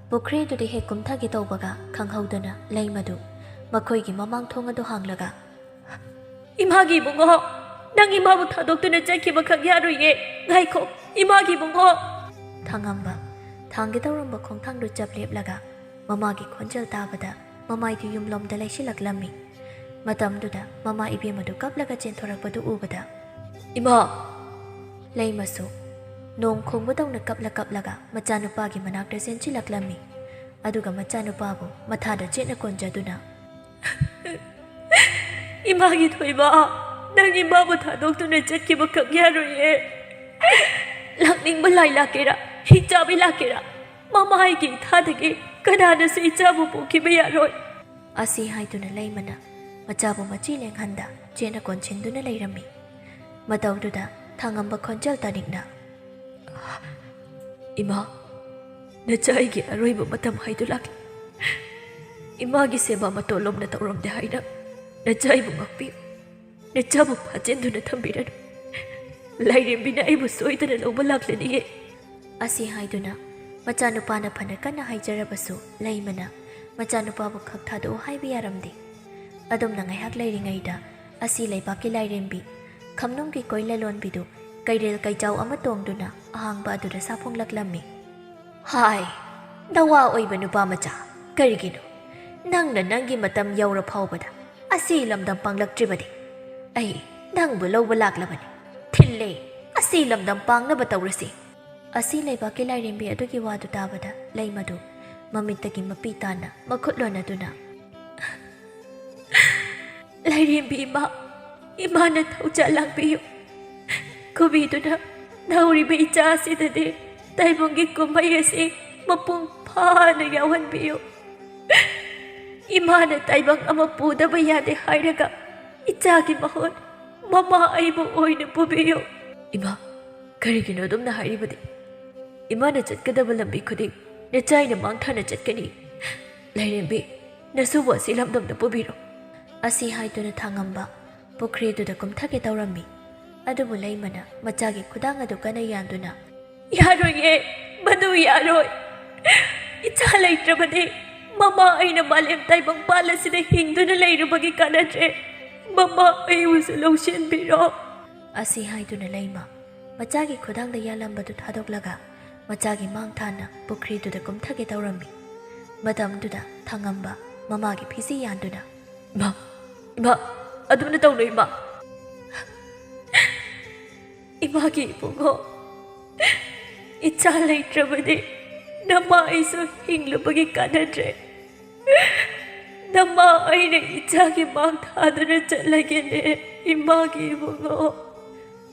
ꯄꯨꯈ꯭ꯔꯤꯗꯨꯗ ꯍꯦꯛ ꯀꯨꯝꯊꯒꯦ ꯇꯧꯕꯒ, ꯈꯪꯍꯧꯗꯅ ꯂꯩꯃꯗꯨ ꯃꯈꯣꯏꯒꯤ ꯃꯃꯥꯡ ꯊꯣꯡ ꯑꯗꯨ ꯍꯥꯡꯂꯒ, "ꯏꯃꯥꯒꯤ ꯏꯕꯨꯡꯉꯣ, ꯅꯪ ꯏꯃꯥꯕꯨ ꯊꯥꯗꯣꯛꯇꯨꯅ ꯆꯠꯈꯤꯕ ꯈꯛ ꯌꯥꯔꯣꯏꯌꯦ꯫ ꯉꯥꯏꯈꯣ, ꯏꯃꯥꯒꯤ ꯏꯕꯨꯡꯉꯣ!" ꯊꯥꯡꯉꯝꯕ ꯊꯥꯡꯒꯦ ꯇꯧꯔꯝꯕ ꯈꯣꯡꯊꯥꯡꯗꯨ ꯆꯞ ꯂꯦꯞꯂꯒ, ꯃꯃꯥꯒꯤ ꯈꯣꯟꯖꯦꯜ ꯇꯥꯕꯗ ꯃꯃꯥꯏꯗꯨ ꯌꯨꯝꯂꯣꯝꯗ ꯂꯩꯁꯤꯜꯂꯛꯂꯝꯃꯤ꯫ ꯃꯇꯝꯗꯨꯗ ꯃꯃꯥ ꯏꯕꯦꯝꯃꯗꯨ ꯀꯞꯂꯒ ꯆꯦꯟꯊꯣꯔꯛꯄꯗꯨ ꯎꯕꯗ, "ꯏꯃꯥ!" ꯂꯩꯃꯁꯨ ꯅꯣꯡ ꯈꯣꯡꯕꯗꯧꯅ ꯀꯞꯂ ꯀꯞꯂꯒ ꯃꯆꯥꯅꯨꯄꯥꯒꯤ ꯃꯅꯥꯛꯇ ꯆꯦꯟꯁꯤꯜꯂꯛꯂꯝꯃꯤ꯫ ꯑꯗꯨꯒ ꯃꯆꯥꯅꯨꯄꯥꯕꯨ ꯃꯊꯥꯗ ꯆꯦꯠꯅ ꯀꯣꯟꯖꯗꯨꯅ, "ꯏꯃꯥꯒꯤ ꯊꯣꯏꯕ, ꯅꯪ ꯏꯃꯥꯕꯨ ꯊꯥꯗꯣꯛꯇꯨꯅ ꯆꯠꯈꯤꯕ ꯈꯛ ꯌꯥꯔꯣꯏꯌꯦ꯫ ꯂꯥꯛꯅꯤꯡꯕ ꯂꯥꯏ ꯂꯥꯛꯀꯦꯔꯥ, ꯍꯤꯡꯆꯥꯕꯤ ꯂꯥꯛꯀꯦꯔꯥ, ꯃꯃꯥ ꯑꯩꯒꯤ ꯏꯊꯥꯗꯒꯤ ꯀꯅꯥꯅꯁꯨ ꯏꯆꯥꯕꯨ ꯄꯨꯈꯤꯕ ꯌꯥꯔꯣꯏ" ꯑꯁꯤ ꯍꯥꯏꯗꯨꯅ ꯂꯩꯃꯅ ꯃꯆꯥꯕꯨ ꯃꯆꯤ ꯂꯦꯡꯍꯟꯗ ꯆꯦꯠꯅ ꯀꯣꯟꯁꯤꯟꯗꯨꯅ ꯂꯩꯔꯝꯃꯤ꯫ ꯃꯇꯧꯗꯨꯗ ꯊꯥꯡꯉꯝꯕ ꯈꯣꯟꯖꯦꯜ ꯇꯥꯅꯤꯡꯅ, "ꯏꯃꯥ, ꯅꯆꯥ ꯑꯩꯒꯤ ꯑꯔꯣꯏꯕ ꯃꯇꯝ ꯍꯥꯏꯗꯨ ꯂꯥꯛꯂꯦ꯫ ꯏꯃꯥꯒꯤ ꯁꯦꯕꯥ ꯃꯇꯣꯜꯂꯣꯝꯅ ꯇꯧꯔꯝꯗꯦ ꯍꯥꯏꯅ ꯅꯆꯥ ꯑꯩꯕꯨ ꯉꯥꯛꯄꯤꯌꯨ꯫ ꯅꯆꯥꯕꯨ ꯐꯥꯖꯤꯟꯗꯨꯅ ꯊꯝꯕꯤꯔꯅꯨ꯫ ꯂꯥꯏꯔꯦꯝꯕꯤꯅ ꯑꯩꯕꯨ ꯁꯣꯏꯗꯅ ꯂꯧꯕ ꯂꯥꯛꯂꯅꯤꯌꯦ" ꯑꯁꯤ ꯍꯥꯏꯗꯨꯅ ꯃꯆꯥꯅꯨꯄꯥꯅ ꯐꯅ ꯀꯟꯅ ꯍꯥꯏꯖꯔꯕꯁꯨ, ꯂꯩꯃꯅ ꯃꯆꯥꯅꯨꯄꯥꯕꯨ ꯈꯛ ꯊꯥꯗꯣꯛꯎ ꯍꯥꯏꯕ ꯌꯥꯔꯝꯗꯦ꯫ ꯑꯗꯨꯝꯅ ꯉꯥꯏꯍꯥꯛ ꯂꯩꯔꯤꯉꯩꯗ, ꯑꯁꯤ ꯂꯩꯕꯥꯛꯀꯤ ꯂꯥꯏꯔꯦꯝꯕꯤ, ꯈꯝꯅꯨꯡꯒꯤ ꯀꯣꯏ ꯂꯂꯣꯟꯕꯤꯗꯨ ꯀꯩꯔꯦꯜ ꯀꯩꯆꯥꯎ ꯑꯃ ꯇꯣꯡꯗꯨꯅ ꯑꯍꯥꯡꯕ ꯑꯗꯨꯗ ꯁꯥꯐꯣꯡꯂꯛꯂꯝꯃꯤ꯫ "ꯍꯥꯏ, ꯅꯋꯥ ꯑꯣꯏꯕ ꯅꯨꯄꯥ ꯃꯆꯥ, ꯀꯔꯤꯒꯤꯅꯣ ꯅꯪꯅ ꯅꯪꯒꯤ ꯃꯇꯝ ꯌꯧꯔ ꯐꯥꯎꯕꯗ ꯑꯁꯤ ꯂꯝꯗꯝ ꯄꯥꯡꯂꯛꯇ꯭ꯔꯤꯕꯗꯤ? ꯑꯩ ꯅꯪꯕꯨ ꯂꯧꯕ ꯂꯥꯛꯂꯕꯅꯤ꯫ ꯊꯤꯜꯂꯦ, ꯑꯁꯤ ꯂꯝꯗꯝ ꯄꯥꯡꯅꯕ ꯇꯧꯔꯁꯤ"꯫ ꯑꯁꯤ ꯂꯩꯕꯥꯛꯀꯤ ꯂꯥꯏꯔꯦꯝꯕꯤ ꯑꯗꯨꯒꯤ ꯋꯥꯗꯨ ꯇꯥꯕꯗ, ꯂꯩꯃꯗꯨ ꯃꯃꯤꯠꯇꯒꯤ ꯃꯄꯤ ꯇꯥꯅ ꯃꯈꯨꯠ ꯂꯣꯟꯅꯗꯨꯅ, "ꯂꯥꯏꯔꯦꯝꯕꯤ ꯏꯃꯥ, ꯏꯃꯥꯅ ꯊꯧꯖꯥꯜ ꯂꯥꯡꯕꯤꯌꯨ꯫ ꯈꯨꯕꯤꯗꯨꯅ ꯅꯧꯔꯤꯕ ꯏꯆꯥ ꯑꯁꯤꯗꯗꯤ ꯇꯥꯏꯕꯪꯒꯤ ꯀꯨꯝꯍꯩ ꯑꯁꯤ ꯃꯄꯨꯡ ꯐꯥꯅ ꯌꯥꯎꯍꯟꯕꯤꯌꯨ꯫ ꯏꯃꯥꯅ ꯇꯥꯏꯕꯪ ꯑꯃ ꯄꯨꯗꯕ ꯌꯥꯗꯦ ꯍꯥꯏꯔꯒ ꯏꯆꯥꯒꯤ ꯃꯍꯨꯠ ꯃꯃꯥ ꯑꯩꯕꯨ ꯑꯣꯏꯅ ꯄꯨꯕꯤꯌꯨ"꯫ "ꯏꯃꯥ, "ꯀꯔꯤꯒꯤꯅꯣ ꯑꯗꯨꯝꯅ ꯍꯥꯏꯔꯤꯕꯗꯤ? ꯏꯃꯥꯅ ꯆꯠꯀꯗꯕ ꯂꯝꯕꯤ ꯈꯨꯗꯤꯡ ꯅꯆꯥꯏꯅ ꯃꯥꯡ ꯊꯥꯅ ꯆꯠꯀꯅꯤ꯫ ꯂꯥꯏꯔꯦꯝꯕꯤ, ꯅꯁꯨꯕꯨ ꯑꯁꯤ ꯂꯝꯗꯝꯗ ꯄꯨꯕꯤꯔꯣ"꯫ ꯑꯁꯤ ꯍꯥꯏꯗꯨꯅ ꯊꯥꯡꯉꯝꯕ ꯄꯨꯈ꯭ꯔꯤꯗꯨꯗ ꯀꯨꯝꯊꯒꯦ ꯇꯧꯔꯝꯃꯤ꯫ ꯑꯗꯨꯕꯨ ꯂꯩꯃꯅ ꯃꯆꯥꯒꯤ ꯈꯨꯗꯥꯡ ꯑꯗꯨ ꯀꯟꯅ ꯌꯥꯟꯗꯨꯅ, "ꯌꯥꯔꯣꯏꯌꯦ, ꯃꯗꯨ ꯌꯥꯔꯣꯏ꯫ ꯏꯆꯥ ꯂꯩꯇ꯭ꯔꯕꯗꯤ ꯃꯃꯥ ꯑꯩꯅ ꯃꯥꯂꯦꯝ ꯇꯥꯏꯕꯪ ꯄꯥꯜ ꯑꯁꯤꯗ ꯍꯤꯡꯗꯨꯅ ꯂꯩꯔꯨꯕꯒꯤ ꯀꯥꯟꯅꯗ꯭ꯔꯦ꯫ ꯃꯃꯥ ꯑꯩꯕꯨꯁꯨ ꯂꯧꯁꯤꯟꯕꯤꯔꯣ"꯫ ꯑꯁꯤ ꯍꯥꯏꯗꯨꯅ ꯂꯩꯃ ꯃꯆꯥꯒꯤ ꯈꯨꯗꯥꯡꯗ ꯌꯥꯜꯂꯝꯕꯗꯨ ꯊꯥꯗꯣꯛꯂꯒ ꯃꯆꯥꯒꯤ ꯃꯥꯡ ꯊꯥꯅ ꯄꯨꯈ꯭ꯔꯤꯗꯨꯗ ꯀꯨꯝꯊꯒꯦ ꯇꯧꯔꯝꯃꯤ꯫ ꯃꯇꯝꯗꯨꯗ ꯊꯥꯡꯉꯝꯕ ꯃꯃꯥꯒꯤ ꯐꯤꯖꯤ ꯌꯥꯟꯗꯨꯅ, "ꯏꯃꯥ, ꯏꯃꯥ, ꯑꯗꯨꯝꯅ ꯇꯧꯅꯨ ꯏꯃꯥ꯫ ꯏꯃꯥꯒꯤ ꯏꯕꯨꯡꯉꯣ, ꯏꯆꯥ ꯂꯩꯇ꯭ꯔꯕꯗꯤ ꯅꯃꯥ ꯑꯩꯁꯨ ꯍꯤꯡꯂꯨꯕꯒꯤ ꯀꯥꯟꯅꯗ꯭ꯔꯦ꯫ ꯅꯃꯥ ꯑꯩꯅ ꯏꯆꯥꯒꯤ ꯃꯥꯡ ꯊꯥꯗꯨꯅ ꯆꯠꯂꯒꯦꯅꯦ, ꯏꯃꯥꯒꯤ ꯏꯕꯨꯡꯉꯣ"꯫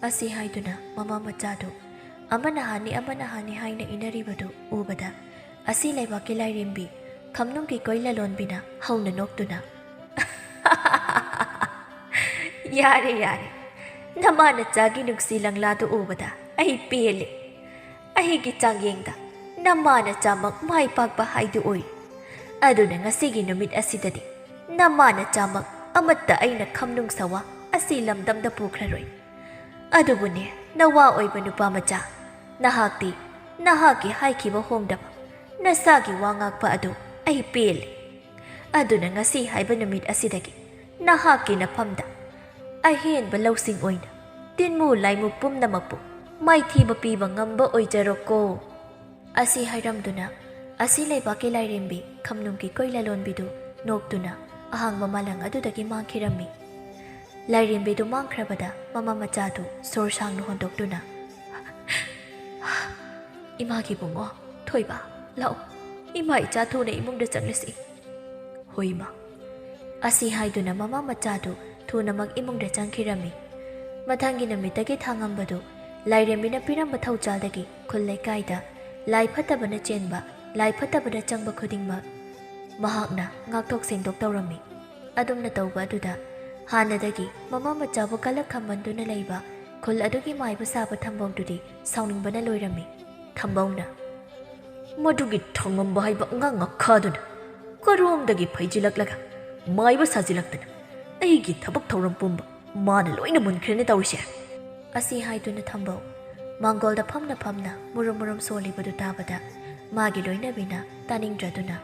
ꯑꯁꯤ ꯍꯥꯏꯗꯨꯅ ꯃꯃꯥ ꯃꯆꯥꯗꯨ ꯑꯃꯅ ꯍꯥꯟꯅꯤ ꯑꯃꯅ ꯍꯥꯟꯅꯤ ꯍꯥꯏꯅ ꯏꯅꯔꯤꯕꯗꯨ ꯎꯕꯗ, ꯑꯁꯤ ꯂꯩꯕꯥꯛꯀꯤ ꯂꯥꯏꯔꯦꯝꯕꯤ ꯈꯝꯅꯨꯡꯒꯤ ꯀꯣꯏ ꯂꯂꯣꯟꯕꯤꯅ ꯍꯧꯅ ꯅꯣꯛꯇꯨꯅ, "ꯌꯥꯔꯦ, ꯌꯥꯔꯦ, ꯅꯃꯥ ꯅꯆꯥꯒꯤ ꯅꯨꯡꯁꯤ ꯂꯪꯂꯥꯗꯨ ꯎꯕꯗ ꯑꯩ ꯄꯦꯜꯂꯦ꯫ ꯑꯩꯒꯤ ꯆꯥꯡꯌꯦꯡꯗ ꯅꯃꯥ ꯅꯆꯥꯃꯛ ꯃꯥꯏ ꯄꯥꯛꯄ ꯍꯥꯏꯗꯨ ꯑꯣꯏꯔꯦ꯫ ꯑꯗꯨꯅ ꯉꯁꯤꯒꯤ ꯅꯨꯃꯤꯠ ꯑꯁꯤꯗꯗꯤ ꯅꯃꯥ ꯅꯆꯥꯃꯛ ꯑꯃꯠꯇ ꯑꯩꯅ ꯈꯝꯅꯨꯡ ꯁꯋꯥ ꯑꯁꯤ ꯂꯝꯗꯝꯗ ꯄꯨꯈ꯭ꯔꯔꯣꯏ꯫ ꯑꯗꯨꯕꯨꯅꯦ, ꯅꯋꯥ ꯑꯣꯏꯕ ꯅꯨꯄꯥ ꯃꯆꯥ, ꯅꯍꯥꯛꯇꯤ ꯅꯍꯥꯛꯀꯤ ꯍꯥꯏꯈꯤꯕ ꯍꯣꯡꯗꯕ ꯅꯁꯥꯒꯤ ꯋꯥ ꯉꯥꯛꯄ ꯑꯗꯨ ꯑꯩ ꯄꯦꯜꯂꯦ꯫ ꯑꯗꯨꯅ ꯉꯁꯤ ꯍꯥꯏꯕ ꯅꯨꯃꯤꯠ ꯑꯁꯤꯗꯒꯤ ꯅꯍꯥꯛꯀꯤ ꯅꯐꯝꯗ ꯑꯍꯦꯟꯕ ꯂꯧꯁꯤꯡ ꯑꯣꯏꯅ ꯇꯤꯟꯃꯨ ꯂꯥꯏꯃꯨ ꯄꯨꯝꯅꯃꯛꯄꯨ ꯃꯥꯏꯊꯤꯕ ꯄꯤꯕ ꯉꯝꯕ ꯑꯣꯏꯖꯔꯣꯀꯣ"꯫ ꯑꯁꯤ ꯍꯥꯏꯔꯝꯗꯨꯅ ꯑꯁꯤ ꯂꯩꯕꯥꯛꯀꯤ ꯂꯥꯏꯔꯦꯝꯕꯤ ꯈꯝꯅꯨꯡꯒꯤ ꯀꯣꯏ ꯂꯂꯣꯟꯕꯤꯗꯨ ꯅꯣꯛꯇꯨꯅ ꯑꯍꯥꯡꯕ ꯃꯥꯂꯪ ꯑꯗꯨꯗꯒꯤ ꯃꯥꯡꯈꯤꯔꯝꯃꯤ꯫ ꯂꯥꯏꯔꯦꯝꯕꯤꯗꯨ ꯃꯥꯡꯈ꯭ꯔꯕꯗ ꯃꯃꯥ ꯃꯆꯥꯗꯨ ꯁꯣꯔ ꯁꯥꯡꯅ ꯍꯣꯟꯗꯣꯛꯇꯨꯅ, "ꯏꯃꯥꯒꯤ ꯏꯕꯨꯡꯉꯣ, ꯊꯣꯏꯕ, ꯂꯥꯛꯑꯣ, ꯏꯃꯥ ꯏꯆꯥ ꯊꯨꯅ ꯏꯃꯨꯡꯗ ꯆꯪꯂꯁꯤ"꯫ "ꯍꯣꯏ ꯏꯃꯥ"꯫ ꯑꯁꯤ ꯍꯥꯏꯗꯨꯅ ꯃꯃꯥ ꯃꯆꯥꯗꯨ ꯊꯨꯅꯃꯛ ꯏꯃꯨꯡꯗ ꯆꯪꯈꯤꯔꯝꯃꯤ꯫ ꯃꯊꯪꯒꯤ ꯅꯨꯃꯤꯠꯇꯒꯤ ꯊꯥꯡꯉꯝꯕꯗꯨ ꯂꯥꯏꯔꯦꯝꯕꯤꯅ ꯄꯤꯔꯝꯕ ꯊꯧꯖꯥꯜꯗꯒꯤ ꯈꯨꯜ ꯂꯩꯀꯥꯏꯗ ꯂꯥꯏ ꯐꯠꯇꯕꯅ ꯆꯦꯟꯕ, ꯂꯥꯏ ꯐꯠꯇꯕꯅ ꯆꯪꯕ ꯈꯨꯗꯤꯡꯃꯛ ꯃꯍꯥꯛꯅ ꯉꯥꯛꯊꯣꯛ ꯁꯦꯡꯗꯣꯛ ꯇꯧꯔꯝꯃꯤ꯫ ꯑꯗꯨꯝꯅ ꯇꯧꯕ ꯑꯗꯨꯗ ꯍꯥꯟꯅꯗꯒꯤ ꯃꯃꯥ ꯃꯆꯥꯕꯨ ꯀꯂꯛ ꯈꯝꯕꯟꯗꯨꯅ ꯂꯩꯕ ꯈꯨꯜ ꯑꯗꯨꯒꯤ ꯃꯥꯏꯕ ꯁꯥꯕ ꯊꯝꯕꯧꯗꯨꯗꯤ ꯁꯥꯎꯅꯤꯡꯕꯅ ꯂꯣꯏꯔꯝꯃꯤ꯫ ꯊꯝꯕꯧꯅ, "ꯃꯗꯨꯒꯤ ꯊꯪꯉꯝꯕ ꯍꯥꯏꯕ ꯑꯉꯥꯡ ꯉꯥꯈꯥꯗꯨꯅ ꯀꯔꯣꯝꯗꯒꯤ ꯐꯩꯖꯤꯜꯂꯛꯂꯒ ꯃꯥꯏꯕ ꯁꯥꯖꯤꯜꯂꯛꯇꯅ ꯑꯩꯒꯤ ꯊꯕꯛ ꯊꯧꯔꯝ ꯄꯨꯝꯕ ꯃꯥꯅ ꯂꯣꯏꯅ ꯃꯨꯟꯈ꯭ꯔꯦꯅ ꯇꯧꯔꯤꯁꯦ?" ꯑꯁꯤ ꯍꯥꯏꯗꯨꯅ ꯊꯝꯕꯧ ꯃꯥꯡꯒꯣꯜꯗ ꯐꯝꯅ ꯐꯝꯅ ꯃꯨꯔꯨꯝ ꯃꯨꯔꯨꯝ ꯁꯣꯜꯂꯤꯕꯗꯨ ꯇꯥꯕꯗ ꯃꯥꯒꯤ ꯂꯣꯏꯅꯕꯤꯅ ꯇꯥꯅꯤꯡꯗ꯭ꯔꯗꯨꯅ,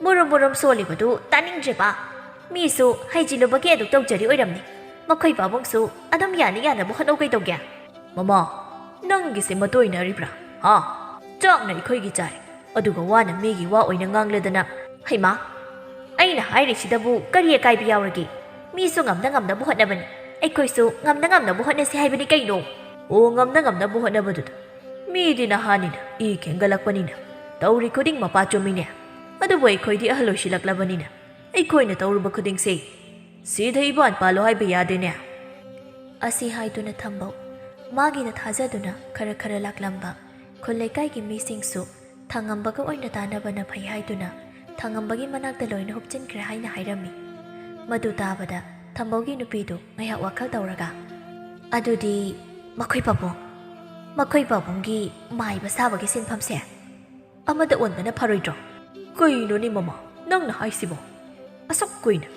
"ꯃꯨꯔꯨꯝ ꯃꯨꯔꯨꯝ ꯁꯣꯜꯂꯤꯕꯗꯨ ꯇꯥꯅꯤꯡꯗ꯭ꯔꯦꯕ꯫ ꯃꯤꯁꯨ ꯍꯩꯖꯤꯜꯂꯨꯕꯒꯤ ꯑꯗꯨꯛ ꯇꯧꯖꯔꯤ ꯑꯣꯏꯔꯝꯅꯤ꯫ ꯃꯈꯣꯏ ꯄꯥꯕꯨꯡꯁꯨ ꯑꯗꯨꯝ ꯌꯥꯅ ꯌꯥꯅꯕ ꯍꯣꯠꯅꯧ ꯀꯩꯗꯧꯒꯦ?" "ꯃꯃꯥ, ꯅꯪꯒꯤꯁꯦ ꯃꯇꯣꯏꯅꯔꯤꯕ꯭ꯔꯥ? ꯍꯥ? ꯆꯥꯛꯅ ꯑꯩꯈꯣꯏꯒꯤ ꯆꯥꯏ, ꯑꯗꯨꯒ ꯋꯥꯅ ꯃꯤꯒꯤ ꯋꯥ ꯑꯣꯏꯅ ꯉꯥꯡꯂꯗꯅ꯫ ꯍꯩꯃꯥ, ꯑꯩꯅ ꯍꯥꯏꯔꯤꯁꯤꯗꯕꯨ ꯀꯔꯤ ꯑꯀꯥꯏꯕ ꯌꯥꯎꯔꯒꯦ? ꯃꯤꯁꯨ ꯉꯝꯅ ꯉꯝꯅꯕ ꯍꯣꯠꯅꯕꯅꯤ, ꯑꯩꯈꯣꯏꯁꯨ ꯉꯝꯅ ꯉꯝꯅꯕ ꯍꯣꯠꯅꯁꯤ ꯍꯥꯏꯕꯅꯤ ꯀꯩꯅꯣ?" "ꯑꯣ, ꯉꯝꯅ ꯉꯝꯅꯕ ꯍꯣꯠꯅꯕꯗꯨꯗ ꯃꯤꯗꯤ ꯅꯍꯥꯅꯤꯅ ꯏ ꯈꯦꯡꯒꯠꯂꯛꯄꯅꯤꯅ ꯇꯧꯔꯤ ꯈꯨꯗꯤꯡ ꯃꯄꯥ ꯆꯨꯝꯃꯤꯅꯦ꯫ ꯑꯗꯨꯕꯨ ꯑꯩꯈꯣꯏꯗꯤ ꯑꯍꯜ ꯑꯣꯏꯁꯤꯜꯂꯛꯂꯕꯅꯤꯅ ꯑꯩꯈꯣꯏꯅ ꯇꯧꯔꯨꯕ ꯈꯨꯗꯤꯡꯁꯦ ꯁꯤꯗ ꯏꯕꯥꯟ ꯄꯥꯜꯂꯣ ꯍꯥꯏꯕ ꯌꯥꯗꯦꯅꯦ꯫" ꯑꯁꯤ ꯍꯥꯏꯗꯨꯅ ꯊꯝꯕꯧ ꯃꯥꯒꯤꯗ ꯊꯥꯖꯗꯨꯅ ꯈꯔ ꯈꯔ ꯂꯥꯛꯂꯝꯕ ꯈꯨꯜ ꯂꯩꯀꯥꯏꯒꯤ ꯃꯤꯁꯤꯡꯁꯨ ꯊꯪꯉꯝꯕꯒ ꯑꯣꯏꯅ ꯇꯥꯟꯅꯕꯅ ꯐꯩ ꯍꯥꯏꯗꯨꯅ ꯊꯪꯉꯝꯕꯒꯤ ꯃꯅꯥꯛꯇ ꯂꯣꯏꯅ ꯍꯨꯞꯆꯤꯟꯈ꯭ꯔꯦ ꯍꯥꯏꯅ ꯍꯥꯏꯔꯝꯃꯤ꯫ ꯃꯗꯨ ꯇꯥꯕꯗ ꯊꯝꯕꯧꯒꯤ ꯅꯨꯄꯤꯗꯨ ꯉꯥꯏꯍꯥꯛ ꯋꯥꯈꯜ ꯇꯧꯔꯒ, "ꯑꯗꯨꯗꯤ ꯃꯈꯣꯏ ꯄꯥꯕꯨꯡ, ꯃꯈꯣꯏ ꯄꯥꯕꯨꯡꯒꯤ ꯃꯥꯏꯕ ꯁꯥꯕꯒꯤ ꯁꯤꯟꯐꯝꯁꯦ ꯑꯃꯗ ꯑꯣꯟꯕꯅ ꯐꯔꯣꯏꯗ꯭ꯔꯣ?" "ꯀꯩꯅꯣꯅꯦ ꯃꯃꯥ, ꯅꯪꯅ ꯍꯥꯏꯁꯤꯕꯣ? ꯑꯁꯨꯛ ꯀꯨꯏꯅ,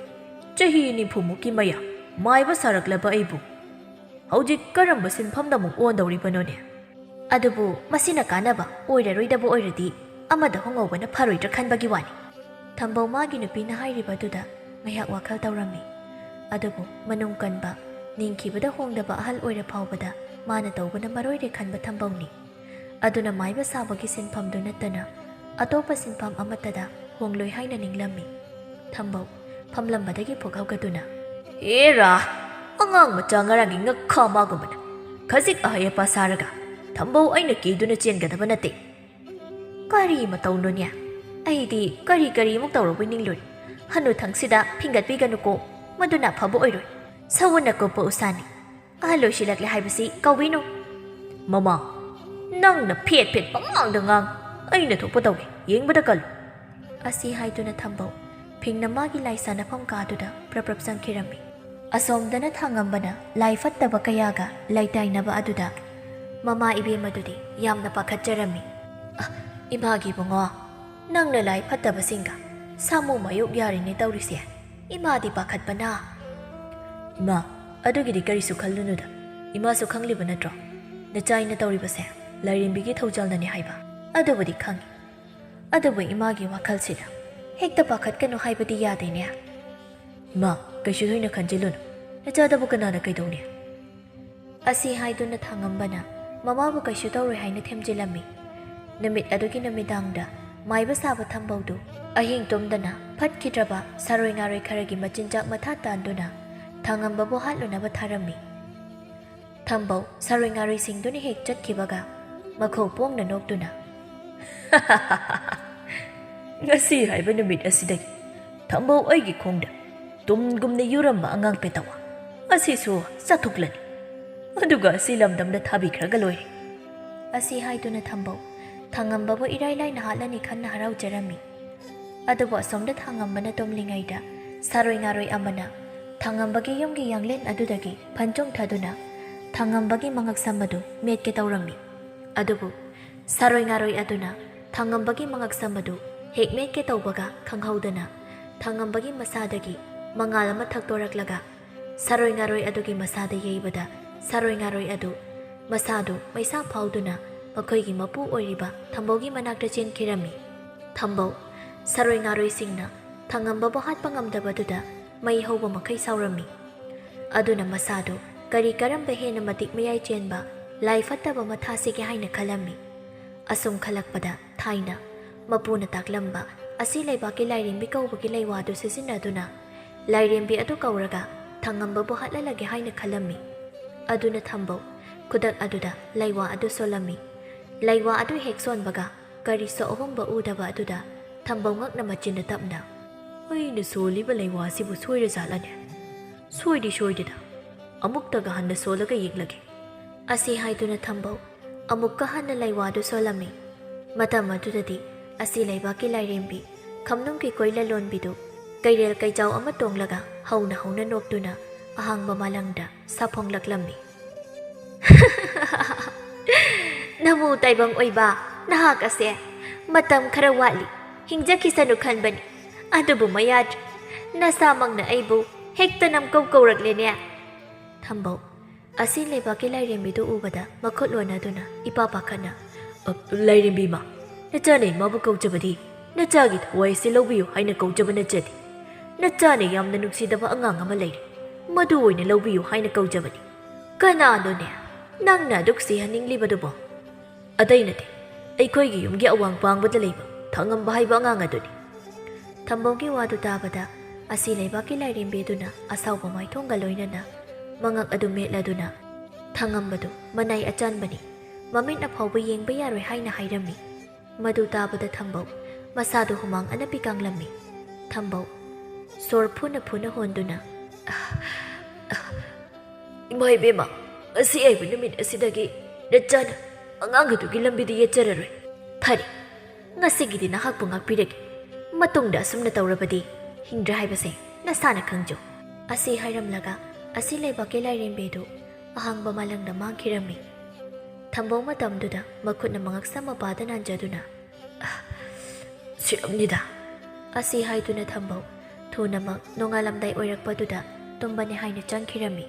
ꯆꯍꯤ ꯅꯤꯐꯨꯃꯨꯛꯀꯤ ꯃꯌꯥ ꯃꯥꯏꯕ ꯁꯥꯔꯛꯂꯕ ꯑꯩꯕꯨ ꯍꯧꯖꯤꯛ ꯀꯔꯝꯕ ꯁꯤꯟꯐꯝꯗ ꯑꯃꯨꯛ ꯑꯣꯟꯗꯧꯔꯤꯕꯅꯣꯅꯦ?" "ꯑꯗꯨꯕꯨ ꯃꯁꯤꯅ ꯀꯥꯟꯅꯕ ꯑꯣꯏꯔꯔꯣꯏꯗꯕ ꯑꯣꯏꯔꯗꯤ ꯑꯃꯗ ꯍꯣꯡꯍꯧꯕꯅ ꯐꯔꯣꯏꯗ꯭ꯔꯥ ꯈꯟꯕꯒꯤ ꯋꯥꯅꯤ꯫" ꯊꯝꯕꯧ ꯃꯥꯒꯤ ꯅꯨꯄꯤꯅ ꯍꯥꯏꯔꯤꯕꯗꯨꯗ ꯉꯥꯏꯍꯥꯛ ꯋꯥꯈꯜ ꯇꯧꯔꯝꯃꯤ꯫ ꯑꯗꯨꯕꯨ ꯃꯅꯨꯡ ꯀꯟꯕ, ꯅꯤꯡꯈꯤꯕꯗ ꯍꯣꯡꯗꯕ ꯑꯍꯜ ꯑꯣꯏꯔ ꯐꯥꯎꯕꯗ ꯃꯥꯅ ꯇꯧꯕꯅ ꯃꯔꯣꯏꯔꯦ ꯈꯟꯕ ꯊꯝꯕꯧꯅꯤ꯫ ꯑꯗꯨꯅ ꯃꯥꯏꯕ ꯁꯥꯕꯒꯤ ꯁꯤꯟꯐꯝꯗꯨ ꯅꯠꯇꯅ ꯑꯇꯣꯞꯄ ꯁꯤꯟꯐꯝ ꯑꯃꯠꯇꯗ ꯍꯣꯡꯂꯣꯏ ꯍꯥꯏꯅ ꯅꯤꯡꯂꯝꯃꯤ꯫ ꯊꯝꯕꯧ ꯐꯝꯂꯝꯕꯗꯒꯤ ꯐꯨꯛ ꯍꯧꯒꯠꯇꯨꯅ, "ꯑꯦꯔꯥ, ꯑꯉꯥꯡ ꯃꯆꯥ ꯉꯔꯥꯡꯒꯤ ꯉꯛꯈꯥ ꯃꯥꯒꯨꯝꯕꯅ ꯈꯖꯤꯛ ꯑꯍꯩ ꯑꯄꯥ ꯁꯥꯔꯒ ꯊꯝꯕꯧ ꯑꯩꯅ ꯀꯤꯗꯨꯅ ꯆꯦꯟꯒꯗꯕ ꯅꯠꯇꯦ꯫ ꯀꯔꯤ ꯃꯇꯧꯅꯣꯅꯦ? ꯑꯩꯗꯤ ꯀꯔꯤ ꯀꯔꯤꯃꯨꯛ ꯇꯧꯔꯕꯣꯏ ꯅꯤꯡꯂꯨꯔꯦ꯫ ꯍꯅꯨꯊꯪꯁꯤꯗ ꯐꯤꯡꯒꯠꯄꯤꯒꯅꯨꯀꯣ, ꯃꯗꯨꯅ ꯑꯐꯕ ꯑꯣꯏꯔꯣꯏ꯫ ꯁꯎꯟꯅ ꯀꯨꯞꯄ ꯎꯁꯥꯅꯤ꯫ ꯑꯍꯜ ꯑꯣꯏꯁꯤꯜꯂꯛꯂꯦ ꯍꯥꯏꯕꯁꯤ ꯀꯧꯕꯤꯅꯨ꯫" "ꯃꯃꯥ, ꯅꯪꯅ ꯐꯦꯠ ꯐꯦꯠ ꯄꯉꯥꯡꯗ ꯉꯥꯡ, ꯑꯩꯅ ꯊꯣꯛꯄ ꯇꯧꯒꯦ, ꯌꯦꯡꯕꯗ ꯀꯜꯂꯨ꯫" ꯑꯁꯤ ꯍꯥꯏꯗꯨꯅ ꯊꯝꯕꯧ ꯐꯤꯡꯅ ꯃꯥꯒꯤ ꯂꯥꯏ ꯁꯥꯟꯅꯐꯝ ꯀꯥꯗꯨꯗ ꯄ꯭ꯔꯞ ꯄ꯭ꯔꯞ ꯆꯪꯈꯤꯔꯝꯃꯤ꯫ ꯑꯁꯣꯝꯗꯅ ꯊꯥꯡꯉꯝꯕꯅ ꯂꯥꯏ ꯐꯠꯇꯕ ꯀꯌꯥꯒ ꯂꯩꯇꯥꯏꯅꯕ ꯑꯗꯨꯗ ꯃꯃꯥ ꯏꯕꯦꯝꯃꯗꯨꯗꯤ ꯌꯥꯝꯅ ꯄꯥꯈꯠꯆꯔꯝꯃꯤ꯫ "ꯑ, ꯏꯃꯥꯒꯤ ꯏꯕꯨꯡꯉꯣ, ꯅꯪꯅ ꯂꯥꯏ ꯐꯠꯇꯕꯁꯤꯡꯒ ꯁꯥꯃꯨ ꯃꯥꯌꯣꯛ ꯌꯥꯔꯤꯅꯦ ꯇꯧꯔꯤꯁꯦ꯫ ꯏꯃꯥꯗꯤ ꯄꯥꯈꯠꯄꯅ꯫" "ꯏꯃꯥ, ꯑꯗꯨꯒꯤꯗꯤ ꯀꯔꯤꯁꯨ ꯈꯜꯂꯨꯅꯨꯗ꯫ ꯏꯃꯥꯁꯨ ꯈꯪꯂꯤꯕ ꯅꯠꯇ꯭ꯔꯣ ꯅꯆꯥꯏꯅ ꯇꯧꯔꯤꯕꯁꯦ ꯂꯥꯏꯔꯦꯝꯕꯤꯒꯤ ꯊꯧꯖꯥꯜꯅꯅꯤ ꯍꯥꯏꯕ?" "ꯑꯗꯨꯕꯨꯗꯤ ꯈꯪꯉꯤ꯫ ꯑꯗꯨꯕꯨ ꯏꯃꯥꯒꯤ ꯋꯥꯈꯜꯁꯤꯗ ꯍꯦꯛꯇ ꯄꯥꯈꯠꯀꯅꯨ ꯍꯥꯏꯕꯗꯤ ꯌꯥꯗꯦꯅꯦ꯫" "ꯏꯃꯥ, ꯀꯩꯁꯨ ꯊꯣꯏꯅ ꯈꯟꯖꯤꯜꯂꯨꯅꯨ꯫ ꯅꯆꯥꯗꯕꯨ ꯀꯅꯥꯅ ꯀꯩꯗꯧꯅꯤ?" ꯑꯁꯤ ꯍꯥꯏꯗꯨꯅ ꯊꯥꯡꯉꯝꯕꯅ ꯃꯃꯥꯕꯨ ꯀꯩꯁꯨ ꯇꯧꯔꯣꯏ ꯍꯥꯏꯅ ꯊꯦꯝꯖꯤꯜꯂꯝꯃꯤ꯫ ꯅꯨꯃꯤꯠ ꯑꯗꯨꯒꯤ ꯅꯨꯃꯤꯗꯥꯡꯗ ꯃꯥꯏꯕ ꯁꯥꯕ ꯊꯝꯕꯧꯗꯨ ꯑꯍꯤꯡ ꯇꯨꯝꯗꯅ ꯐꯠꯈꯤꯗ꯭ꯔꯕ ꯁꯥꯔꯣꯏ ꯉꯥꯔꯣꯏ ꯈꯔꯒꯤ ꯃꯆꯤꯟꯖꯥꯛ ꯃꯊꯥ ꯇꯥꯟꯗꯨꯅ ꯊꯥꯡꯉꯝꯕꯕꯨ ꯍꯥꯠꯂꯨꯅꯕ ꯊꯥꯔꯝꯃꯤ꯫ ꯊꯝꯕꯧ ꯁꯥꯔꯣꯏ ꯉꯥꯔꯣꯏꯁꯤꯡꯗꯨꯅ ꯍꯦꯛ ꯆꯠꯈꯤꯕꯒ ꯃꯈꯧ ꯄꯣꯡꯅ ꯅꯣꯛꯇꯨꯅ, "ꯉꯁꯤ ꯍꯥꯏꯕ ꯅꯨꯃꯤꯠ ꯑꯁꯤꯗꯒꯤ ꯊꯝꯕꯧ ꯑꯩꯒꯤ ꯈꯣꯡꯗ ꯇꯨꯝꯒꯨꯝꯅ ꯌꯨꯔꯝꯕ ꯑꯉꯥꯡ ꯄꯦꯇꯋꯥ ꯑꯁꯤꯁꯨ ꯆꯥꯊꯣꯛꯂꯅꯤ꯫ ꯑꯗꯨꯒ ꯑꯁꯤ ꯂꯝꯗꯝꯗ ꯊꯥꯕꯤꯈ꯭ꯔꯒ ꯂꯣꯏꯔꯦ꯫" ꯑꯁꯤ ꯍꯥꯏꯗꯨꯅ ꯊꯝꯕꯧ ꯊꯥꯡꯉꯝꯕꯕꯨ ꯏꯔꯥꯏ ꯂꯥꯏꯅ ꯍꯥꯠꯂꯅꯤ ꯈꯟꯅ ꯍꯔꯥꯎꯖꯔꯝꯃꯤ꯫ ꯑꯗꯨꯕꯨ ꯑꯁꯣꯝꯗ ꯊꯥꯡꯉꯝꯕꯅ ꯇꯨꯝꯂꯤꯉꯩꯗ ꯁꯥꯔꯣꯏ ꯉꯥꯔꯣꯏ ꯑꯃꯅ ꯊꯥꯡꯉꯝꯕꯒꯤ ꯌꯨꯝꯒꯤ ꯌꯥꯡꯂꯦꯟ ꯑꯗꯨꯗꯒꯤ ꯐꯟ ꯆꯣꯡꯊꯗꯨꯅ ꯊꯥꯡꯉꯝꯕꯒꯤ ꯃꯉꯛꯁꯝ ꯑꯗꯨ ꯃꯦꯠꯀꯦ ꯇꯧꯔꯝꯃꯤ꯫ ꯑꯗꯨꯕꯨ ꯁꯥꯔꯣꯏ ꯉꯥꯔꯣꯏ ꯑꯗꯨꯅ ꯊꯥꯡꯉꯝꯕꯒꯤ ꯃꯉꯛꯁꯝ ꯑꯗꯨ ꯍꯦꯛ ꯃꯦꯠꯀꯦ ꯇꯧꯕꯒ ꯈꯪꯍꯧꯗꯅ ꯊꯥꯡꯉꯝꯕꯒꯤ ꯃꯁꯥꯗꯒꯤ ꯃꯉꯥꯜ ꯑꯃ ꯊꯛꯇꯣꯔꯛꯂꯒ ꯁꯥꯔꯣꯏ ꯉꯥꯔꯣꯏ ꯑꯗꯨꯒꯤ ꯃꯁꯥꯗ ꯌꯩꯕꯗ ꯁꯥꯔꯣꯏ ꯉꯥꯔꯣꯏ ꯑꯗꯨ ꯃꯁꯥꯗꯨ ꯃꯩꯁꯥ ꯐꯥꯎꯗꯨꯅ ꯃꯈꯣꯏꯒꯤ ꯃꯄꯨ ꯑꯣꯏꯔꯤꯕ ꯊꯝꯕꯧꯒꯤ ꯃꯅꯥꯛꯇ ꯆꯦꯟꯈꯤꯔꯝꯃꯤ꯫ ꯊꯝꯕꯧ ꯁꯥꯔꯣꯏ ꯉꯥꯔꯣꯏꯁꯤꯡꯅ ꯊꯥꯡꯉꯝꯕꯕꯨ ꯍꯥꯠꯄ ꯉꯝꯗꯕꯗꯨꯗ ꯃꯩ ꯍꯧꯕ ꯃꯈꯩ ꯁꯥꯎꯔꯝꯃꯤ꯫ ꯑꯗꯨꯅ ꯃꯁꯥꯗꯨ ꯀꯔꯤ ꯀꯔꯝꯕ ꯍꯦꯟꯅ ꯃꯇꯤꯛ ꯃꯌꯥꯏ ꯆꯦꯟꯕ ꯂꯥꯏ ꯐꯠꯇꯕ ꯑꯃ ꯊꯥꯁꯤꯒꯦ ꯍꯥꯏꯅ ꯈꯜꯂꯝꯃꯤ꯫ ꯑꯁꯨꯝ ꯈꯜꯂꯛꯄꯗ ꯊꯥꯏꯅ ꯃꯄꯨꯅ ꯇꯥꯛꯂꯝꯕ ꯑꯁꯤ ꯂꯩꯕꯥꯛꯀꯤ ꯂꯥꯏꯔꯦꯝꯕꯤ ꯀꯧꯕꯒꯤ ꯂꯩꯋꯥꯗꯨ ꯁꯤꯖꯤꯟꯅꯗꯨꯅ ꯂꯥꯏꯔꯦꯝꯕꯤ ꯑꯗꯨ ꯀꯧꯔꯒ ꯊꯥꯡꯉꯝꯕꯕꯨ ꯍꯥꯠꯍꯜꯂꯒꯦ ꯍꯥꯏꯅ ꯈꯜꯂꯝꯃꯤ꯫ ꯑꯗꯨꯅ ꯊꯝꯕꯧ ꯈꯨꯗꯛ ꯑꯗꯨꯗ ꯂꯩꯋꯥ ꯑꯗꯨ ꯁꯣꯜꯂꯝꯃꯤ꯫ ꯂꯩꯋꯥ ꯑꯗꯨ ꯍꯦꯛ ꯁꯣꯟꯕꯒ ꯀꯔꯤꯁꯨ ꯑꯍꯣꯡꯕ ꯎꯗꯕ ꯑꯗꯨꯗ ꯊꯝꯕꯧ ꯉꯛꯅ ꯃꯆꯤꯟꯗ ꯇꯞꯅ, "ꯑꯩꯅ ꯁꯣꯜꯂꯤꯕ ꯂꯩꯋꯥ ꯑꯁꯤꯕꯨ ꯁꯣꯏꯔꯖꯥꯠꯂꯅꯦ? ꯁꯣꯏꯗꯤ ꯁꯣꯏꯗꯦꯗ꯫ ꯑꯃꯨꯛꯇꯒ ꯍꯟꯅ ꯁꯣꯜꯂꯒ ꯌꯦꯡꯂꯒꯦ꯫" ꯑꯁꯤ ꯍꯥꯏꯗꯨꯅ ꯊꯝꯕꯧ ꯑꯃꯨꯛꯀ ꯍꯟꯅ ꯂꯩꯋꯥꯗꯨ ꯁꯣꯜꯂꯝꯃꯤ꯫ ꯃꯇꯝ ꯑꯗꯨꯗꯗꯤ ꯑꯁꯤ ꯂꯩꯕꯥꯛꯀꯤ ꯂꯥꯏꯔꯦꯝꯕꯤ ꯈꯝꯅꯨꯡꯒꯤ ꯀꯣꯏ ꯂꯂꯣꯟꯕꯤꯗꯨ ꯀꯩꯔꯦꯜ ꯀꯩꯖꯥꯎ ꯑꯃ ꯇꯣꯡꯂꯒ ꯍꯧꯅ ꯍꯧꯅ ꯅꯣꯛꯇꯨꯅ ꯑꯍꯥꯡꯕ ꯃꯥꯂꯪꯗ ꯁꯥꯐꯣꯡꯂꯛꯂꯝꯃꯤ꯫ "ꯅꯃꯨ ꯇꯥꯏꯕꯪ ꯑꯣꯏꯕ ꯅꯍꯥꯛ ꯑꯁꯦ ꯃꯇꯝ ꯈꯔ ꯋꯥꯠꯂꯤ, ꯍꯤꯡꯖꯈꯤꯁꯅꯨ ꯈꯟꯕꯅꯤ꯫ ꯑꯗꯨꯕꯨ ꯃꯌꯥꯗ꯭ꯔꯦ, ꯅꯁꯥꯃꯛꯅ ꯑꯩꯕꯨ ꯍꯦꯛꯇ ꯅꯝꯀꯧ ꯀꯧꯔꯛꯂꯦꯅꯦ꯫" ꯊꯝꯕꯧ ꯑꯁꯤ ꯂꯩꯕꯥꯛꯀꯤ ꯂꯥꯏꯔꯦꯝꯕꯤꯗꯨ ꯎꯕꯗ ꯃꯈꯨꯠ ꯂꯣꯟꯅꯗꯨꯅ ꯏꯄꯥ ꯄꯥꯈꯠꯅ, "ꯑ, ꯂꯥꯏꯔꯦꯝꯕꯤ ꯏꯃꯥ, ꯅꯆꯥꯅ ꯏꯃꯥꯕꯨ ꯀꯧꯖꯕꯗꯤ ꯅꯆꯥꯒꯤ ꯊꯋꯥꯏ ꯑꯁꯤ ꯂꯧꯕꯤꯌꯨ ꯍꯥꯏꯅ ꯀꯧꯖꯕ ꯅꯠꯆꯗꯦ꯫ ꯅꯆꯥꯅ ꯌꯥꯝꯅ ꯅꯨꯡꯁꯤꯗꯕ ꯑꯉꯥꯡ ꯑꯃ ꯂꯩꯔꯦ, ꯃꯗꯨ ꯑꯣꯏꯅ ꯂꯧꯕꯤꯌꯨ ꯍꯥꯏꯅ ꯀꯧꯖꯕꯅꯤ꯫" "ꯀꯅꯥꯅꯣꯅꯦ ꯅꯪꯅ ꯑꯗꯨꯛ ꯁꯤꯍꯟꯅꯤꯡꯂꯤꯕꯗꯨꯕꯣ?" "ꯑꯇꯩ ꯅꯠꯇꯦ, ꯑꯩꯈꯣꯏꯒꯤ ꯌꯨꯝꯒꯤ ꯑꯋꯥꯡ ꯄꯥꯡꯕꯗ ꯂꯩꯕ ꯊꯥꯡꯉꯝꯕ ꯍꯥꯏꯕ ꯑꯉꯥꯡ ꯑꯗꯨꯅꯤ꯫" ꯊꯝꯕꯧꯒꯤ ꯋꯥꯗꯨ ꯇꯥꯕꯗ ꯑꯁꯤ ꯂꯩꯕꯥꯛꯀꯤ ꯂꯥꯏꯔꯦꯝꯕꯤ ꯑꯗꯨꯅ ꯑꯁꯥꯎꯕ ꯃꯥꯏꯊꯣꯡꯒ ꯂꯣꯏꯅꯅ ꯃꯉꯛ ꯑꯗꯨ ꯃꯦꯠꯂꯗꯨꯅ, "ꯊꯥꯡꯉꯝꯕꯗꯨ ꯃꯅꯥꯏ ꯑꯆꯥꯟꯕꯅꯤ, ꯃꯃꯤꯠꯅ ꯐꯥꯎꯕ ꯌꯦꯡꯕ ꯌꯥꯔꯣꯏ" ꯍꯥꯏꯅ ꯍꯥꯏꯔꯝꯃꯤ꯫ ꯃꯗꯨ ꯇꯥꯕꯗ ꯊꯝꯕꯧ ꯃꯁꯥꯗꯨ ꯍꯨꯃꯥꯡ ꯑꯅꯞꯄꯤ ꯀꯥꯡꯂꯝꯃꯤ꯫ ꯊꯝꯕꯧ ꯁꯣꯔ ꯐꯨꯅ ꯐꯨꯅ ꯍꯣꯟꯗꯨꯅ, "ꯑꯍ, ꯑꯍ, ꯏꯃꯥ ꯏꯕꯦꯝꯃ, ꯉꯁꯤ ꯍꯥꯏꯕ ꯅꯨꯃꯤꯠ ꯑꯁꯤꯗꯒꯤ ꯅꯆꯥꯅ ꯑꯉꯥꯡ ꯑꯗꯨꯒꯤ ꯂꯝꯕꯤꯗ ꯌꯦꯠꯆꯔꯔꯣꯏ꯫ ꯐꯔꯦ, ꯉꯁꯤꯒꯤꯗꯤ ꯅꯍꯥꯛꯄꯨ ꯉꯥꯛꯄꯤꯔꯒꯦ, ꯃꯇꯨꯡꯗ ꯑꯁꯨꯝꯅ ꯇꯧꯔꯕꯗꯤ ꯍꯤꯡꯗ꯭ꯔꯦ ꯍꯥꯏꯕꯁꯦ ꯅꯁꯥꯅ ꯈꯪꯖꯧ꯫" ꯑꯁꯤ ꯍꯥꯏꯔꯝꯂꯒ ꯑꯁꯤ ꯂꯩꯕꯥꯛꯀꯤ ꯂꯥꯏꯔꯦꯝꯕꯤꯗꯨ ꯑꯍꯥꯡꯕ ꯃꯥꯂꯪꯗ ꯃꯥꯡꯈꯤꯔꯝꯃꯤ꯫ ꯊꯝꯕꯧ ꯃꯇꯝꯗꯨꯗ ꯃꯈꯨꯠꯅ ꯃꯉꯛꯁꯝ ꯃꯄꯥꯗ ꯅꯥꯟꯖꯗꯨꯅ, "ꯑ, ꯁꯤꯔꯝꯅꯤꯗ" ꯑꯁꯤ ꯍꯥꯏꯗꯨꯅ ꯊꯝꯕꯧ ꯊꯨꯅꯃꯛ ꯅꯣꯡꯉꯥꯜꯂꯝꯗꯥꯏ ꯑꯣꯏꯔꯛꯄꯗꯨꯗ ꯇꯨꯝꯕꯅꯤ ꯍꯥꯏꯅ ꯆꯪꯈꯤꯔꯝꯃꯤ꯫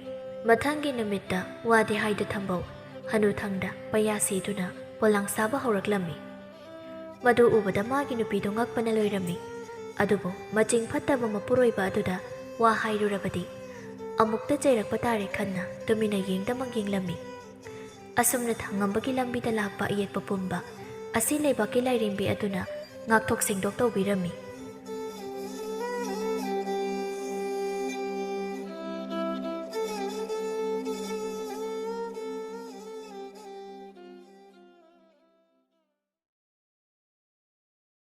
ꯃꯊꯪꯒꯤ ꯅꯨꯃꯤꯠꯇ ꯋꯥꯗꯤ ꯍꯥꯏꯗ ꯊꯝꯕꯧ ꯍꯅꯨꯊꯪꯗ ꯄꯩꯌꯥ ꯁꯤꯗꯨꯅ ꯄꯣꯂꯥꯡ ꯁꯥꯕ ꯍꯧꯔꯛꯂꯝꯃꯤ꯫ ꯃꯗꯨ ꯎꯕꯗ ꯃꯥꯒꯤ ꯅꯨꯄꯤꯗꯨ ꯉꯛꯄꯅ ꯂꯣꯏꯔꯝꯃꯤ꯫ ꯑꯗꯨꯕꯨ ꯃꯆꯤꯡ ꯐꯠꯇꯕ ꯃꯄꯨꯔꯣꯏꯕ ꯑꯗꯨꯗ ꯋꯥ ꯍꯥꯏꯔꯨꯔꯕꯗꯤ ꯑꯃꯨꯛꯇ ꯆꯩꯔꯛꯄ ꯇꯥꯔꯦ ꯈꯟꯅ ꯇꯨꯃꯤꯟꯅ ꯌꯦꯡꯗꯃꯛ ꯌꯦꯡꯂꯝꯃꯤ꯫ ꯑꯁꯨꯝꯅ ꯊꯥꯡꯉꯝꯕꯒꯤ ꯂꯝꯕꯤꯗ ꯂꯥꯛꯄ ꯑꯌꯦꯛꯄ ꯄꯨꯝꯕ ꯑꯁꯤ ꯂꯩꯕꯥꯛꯀꯤ ꯂꯥꯏꯔꯦꯝꯕꯤ ꯑꯗꯨꯅ ꯉꯥꯛꯊꯣꯛ ꯁꯦꯡꯗꯣꯛ ꯇꯧꯕꯤꯔꯝꯃꯤ꯫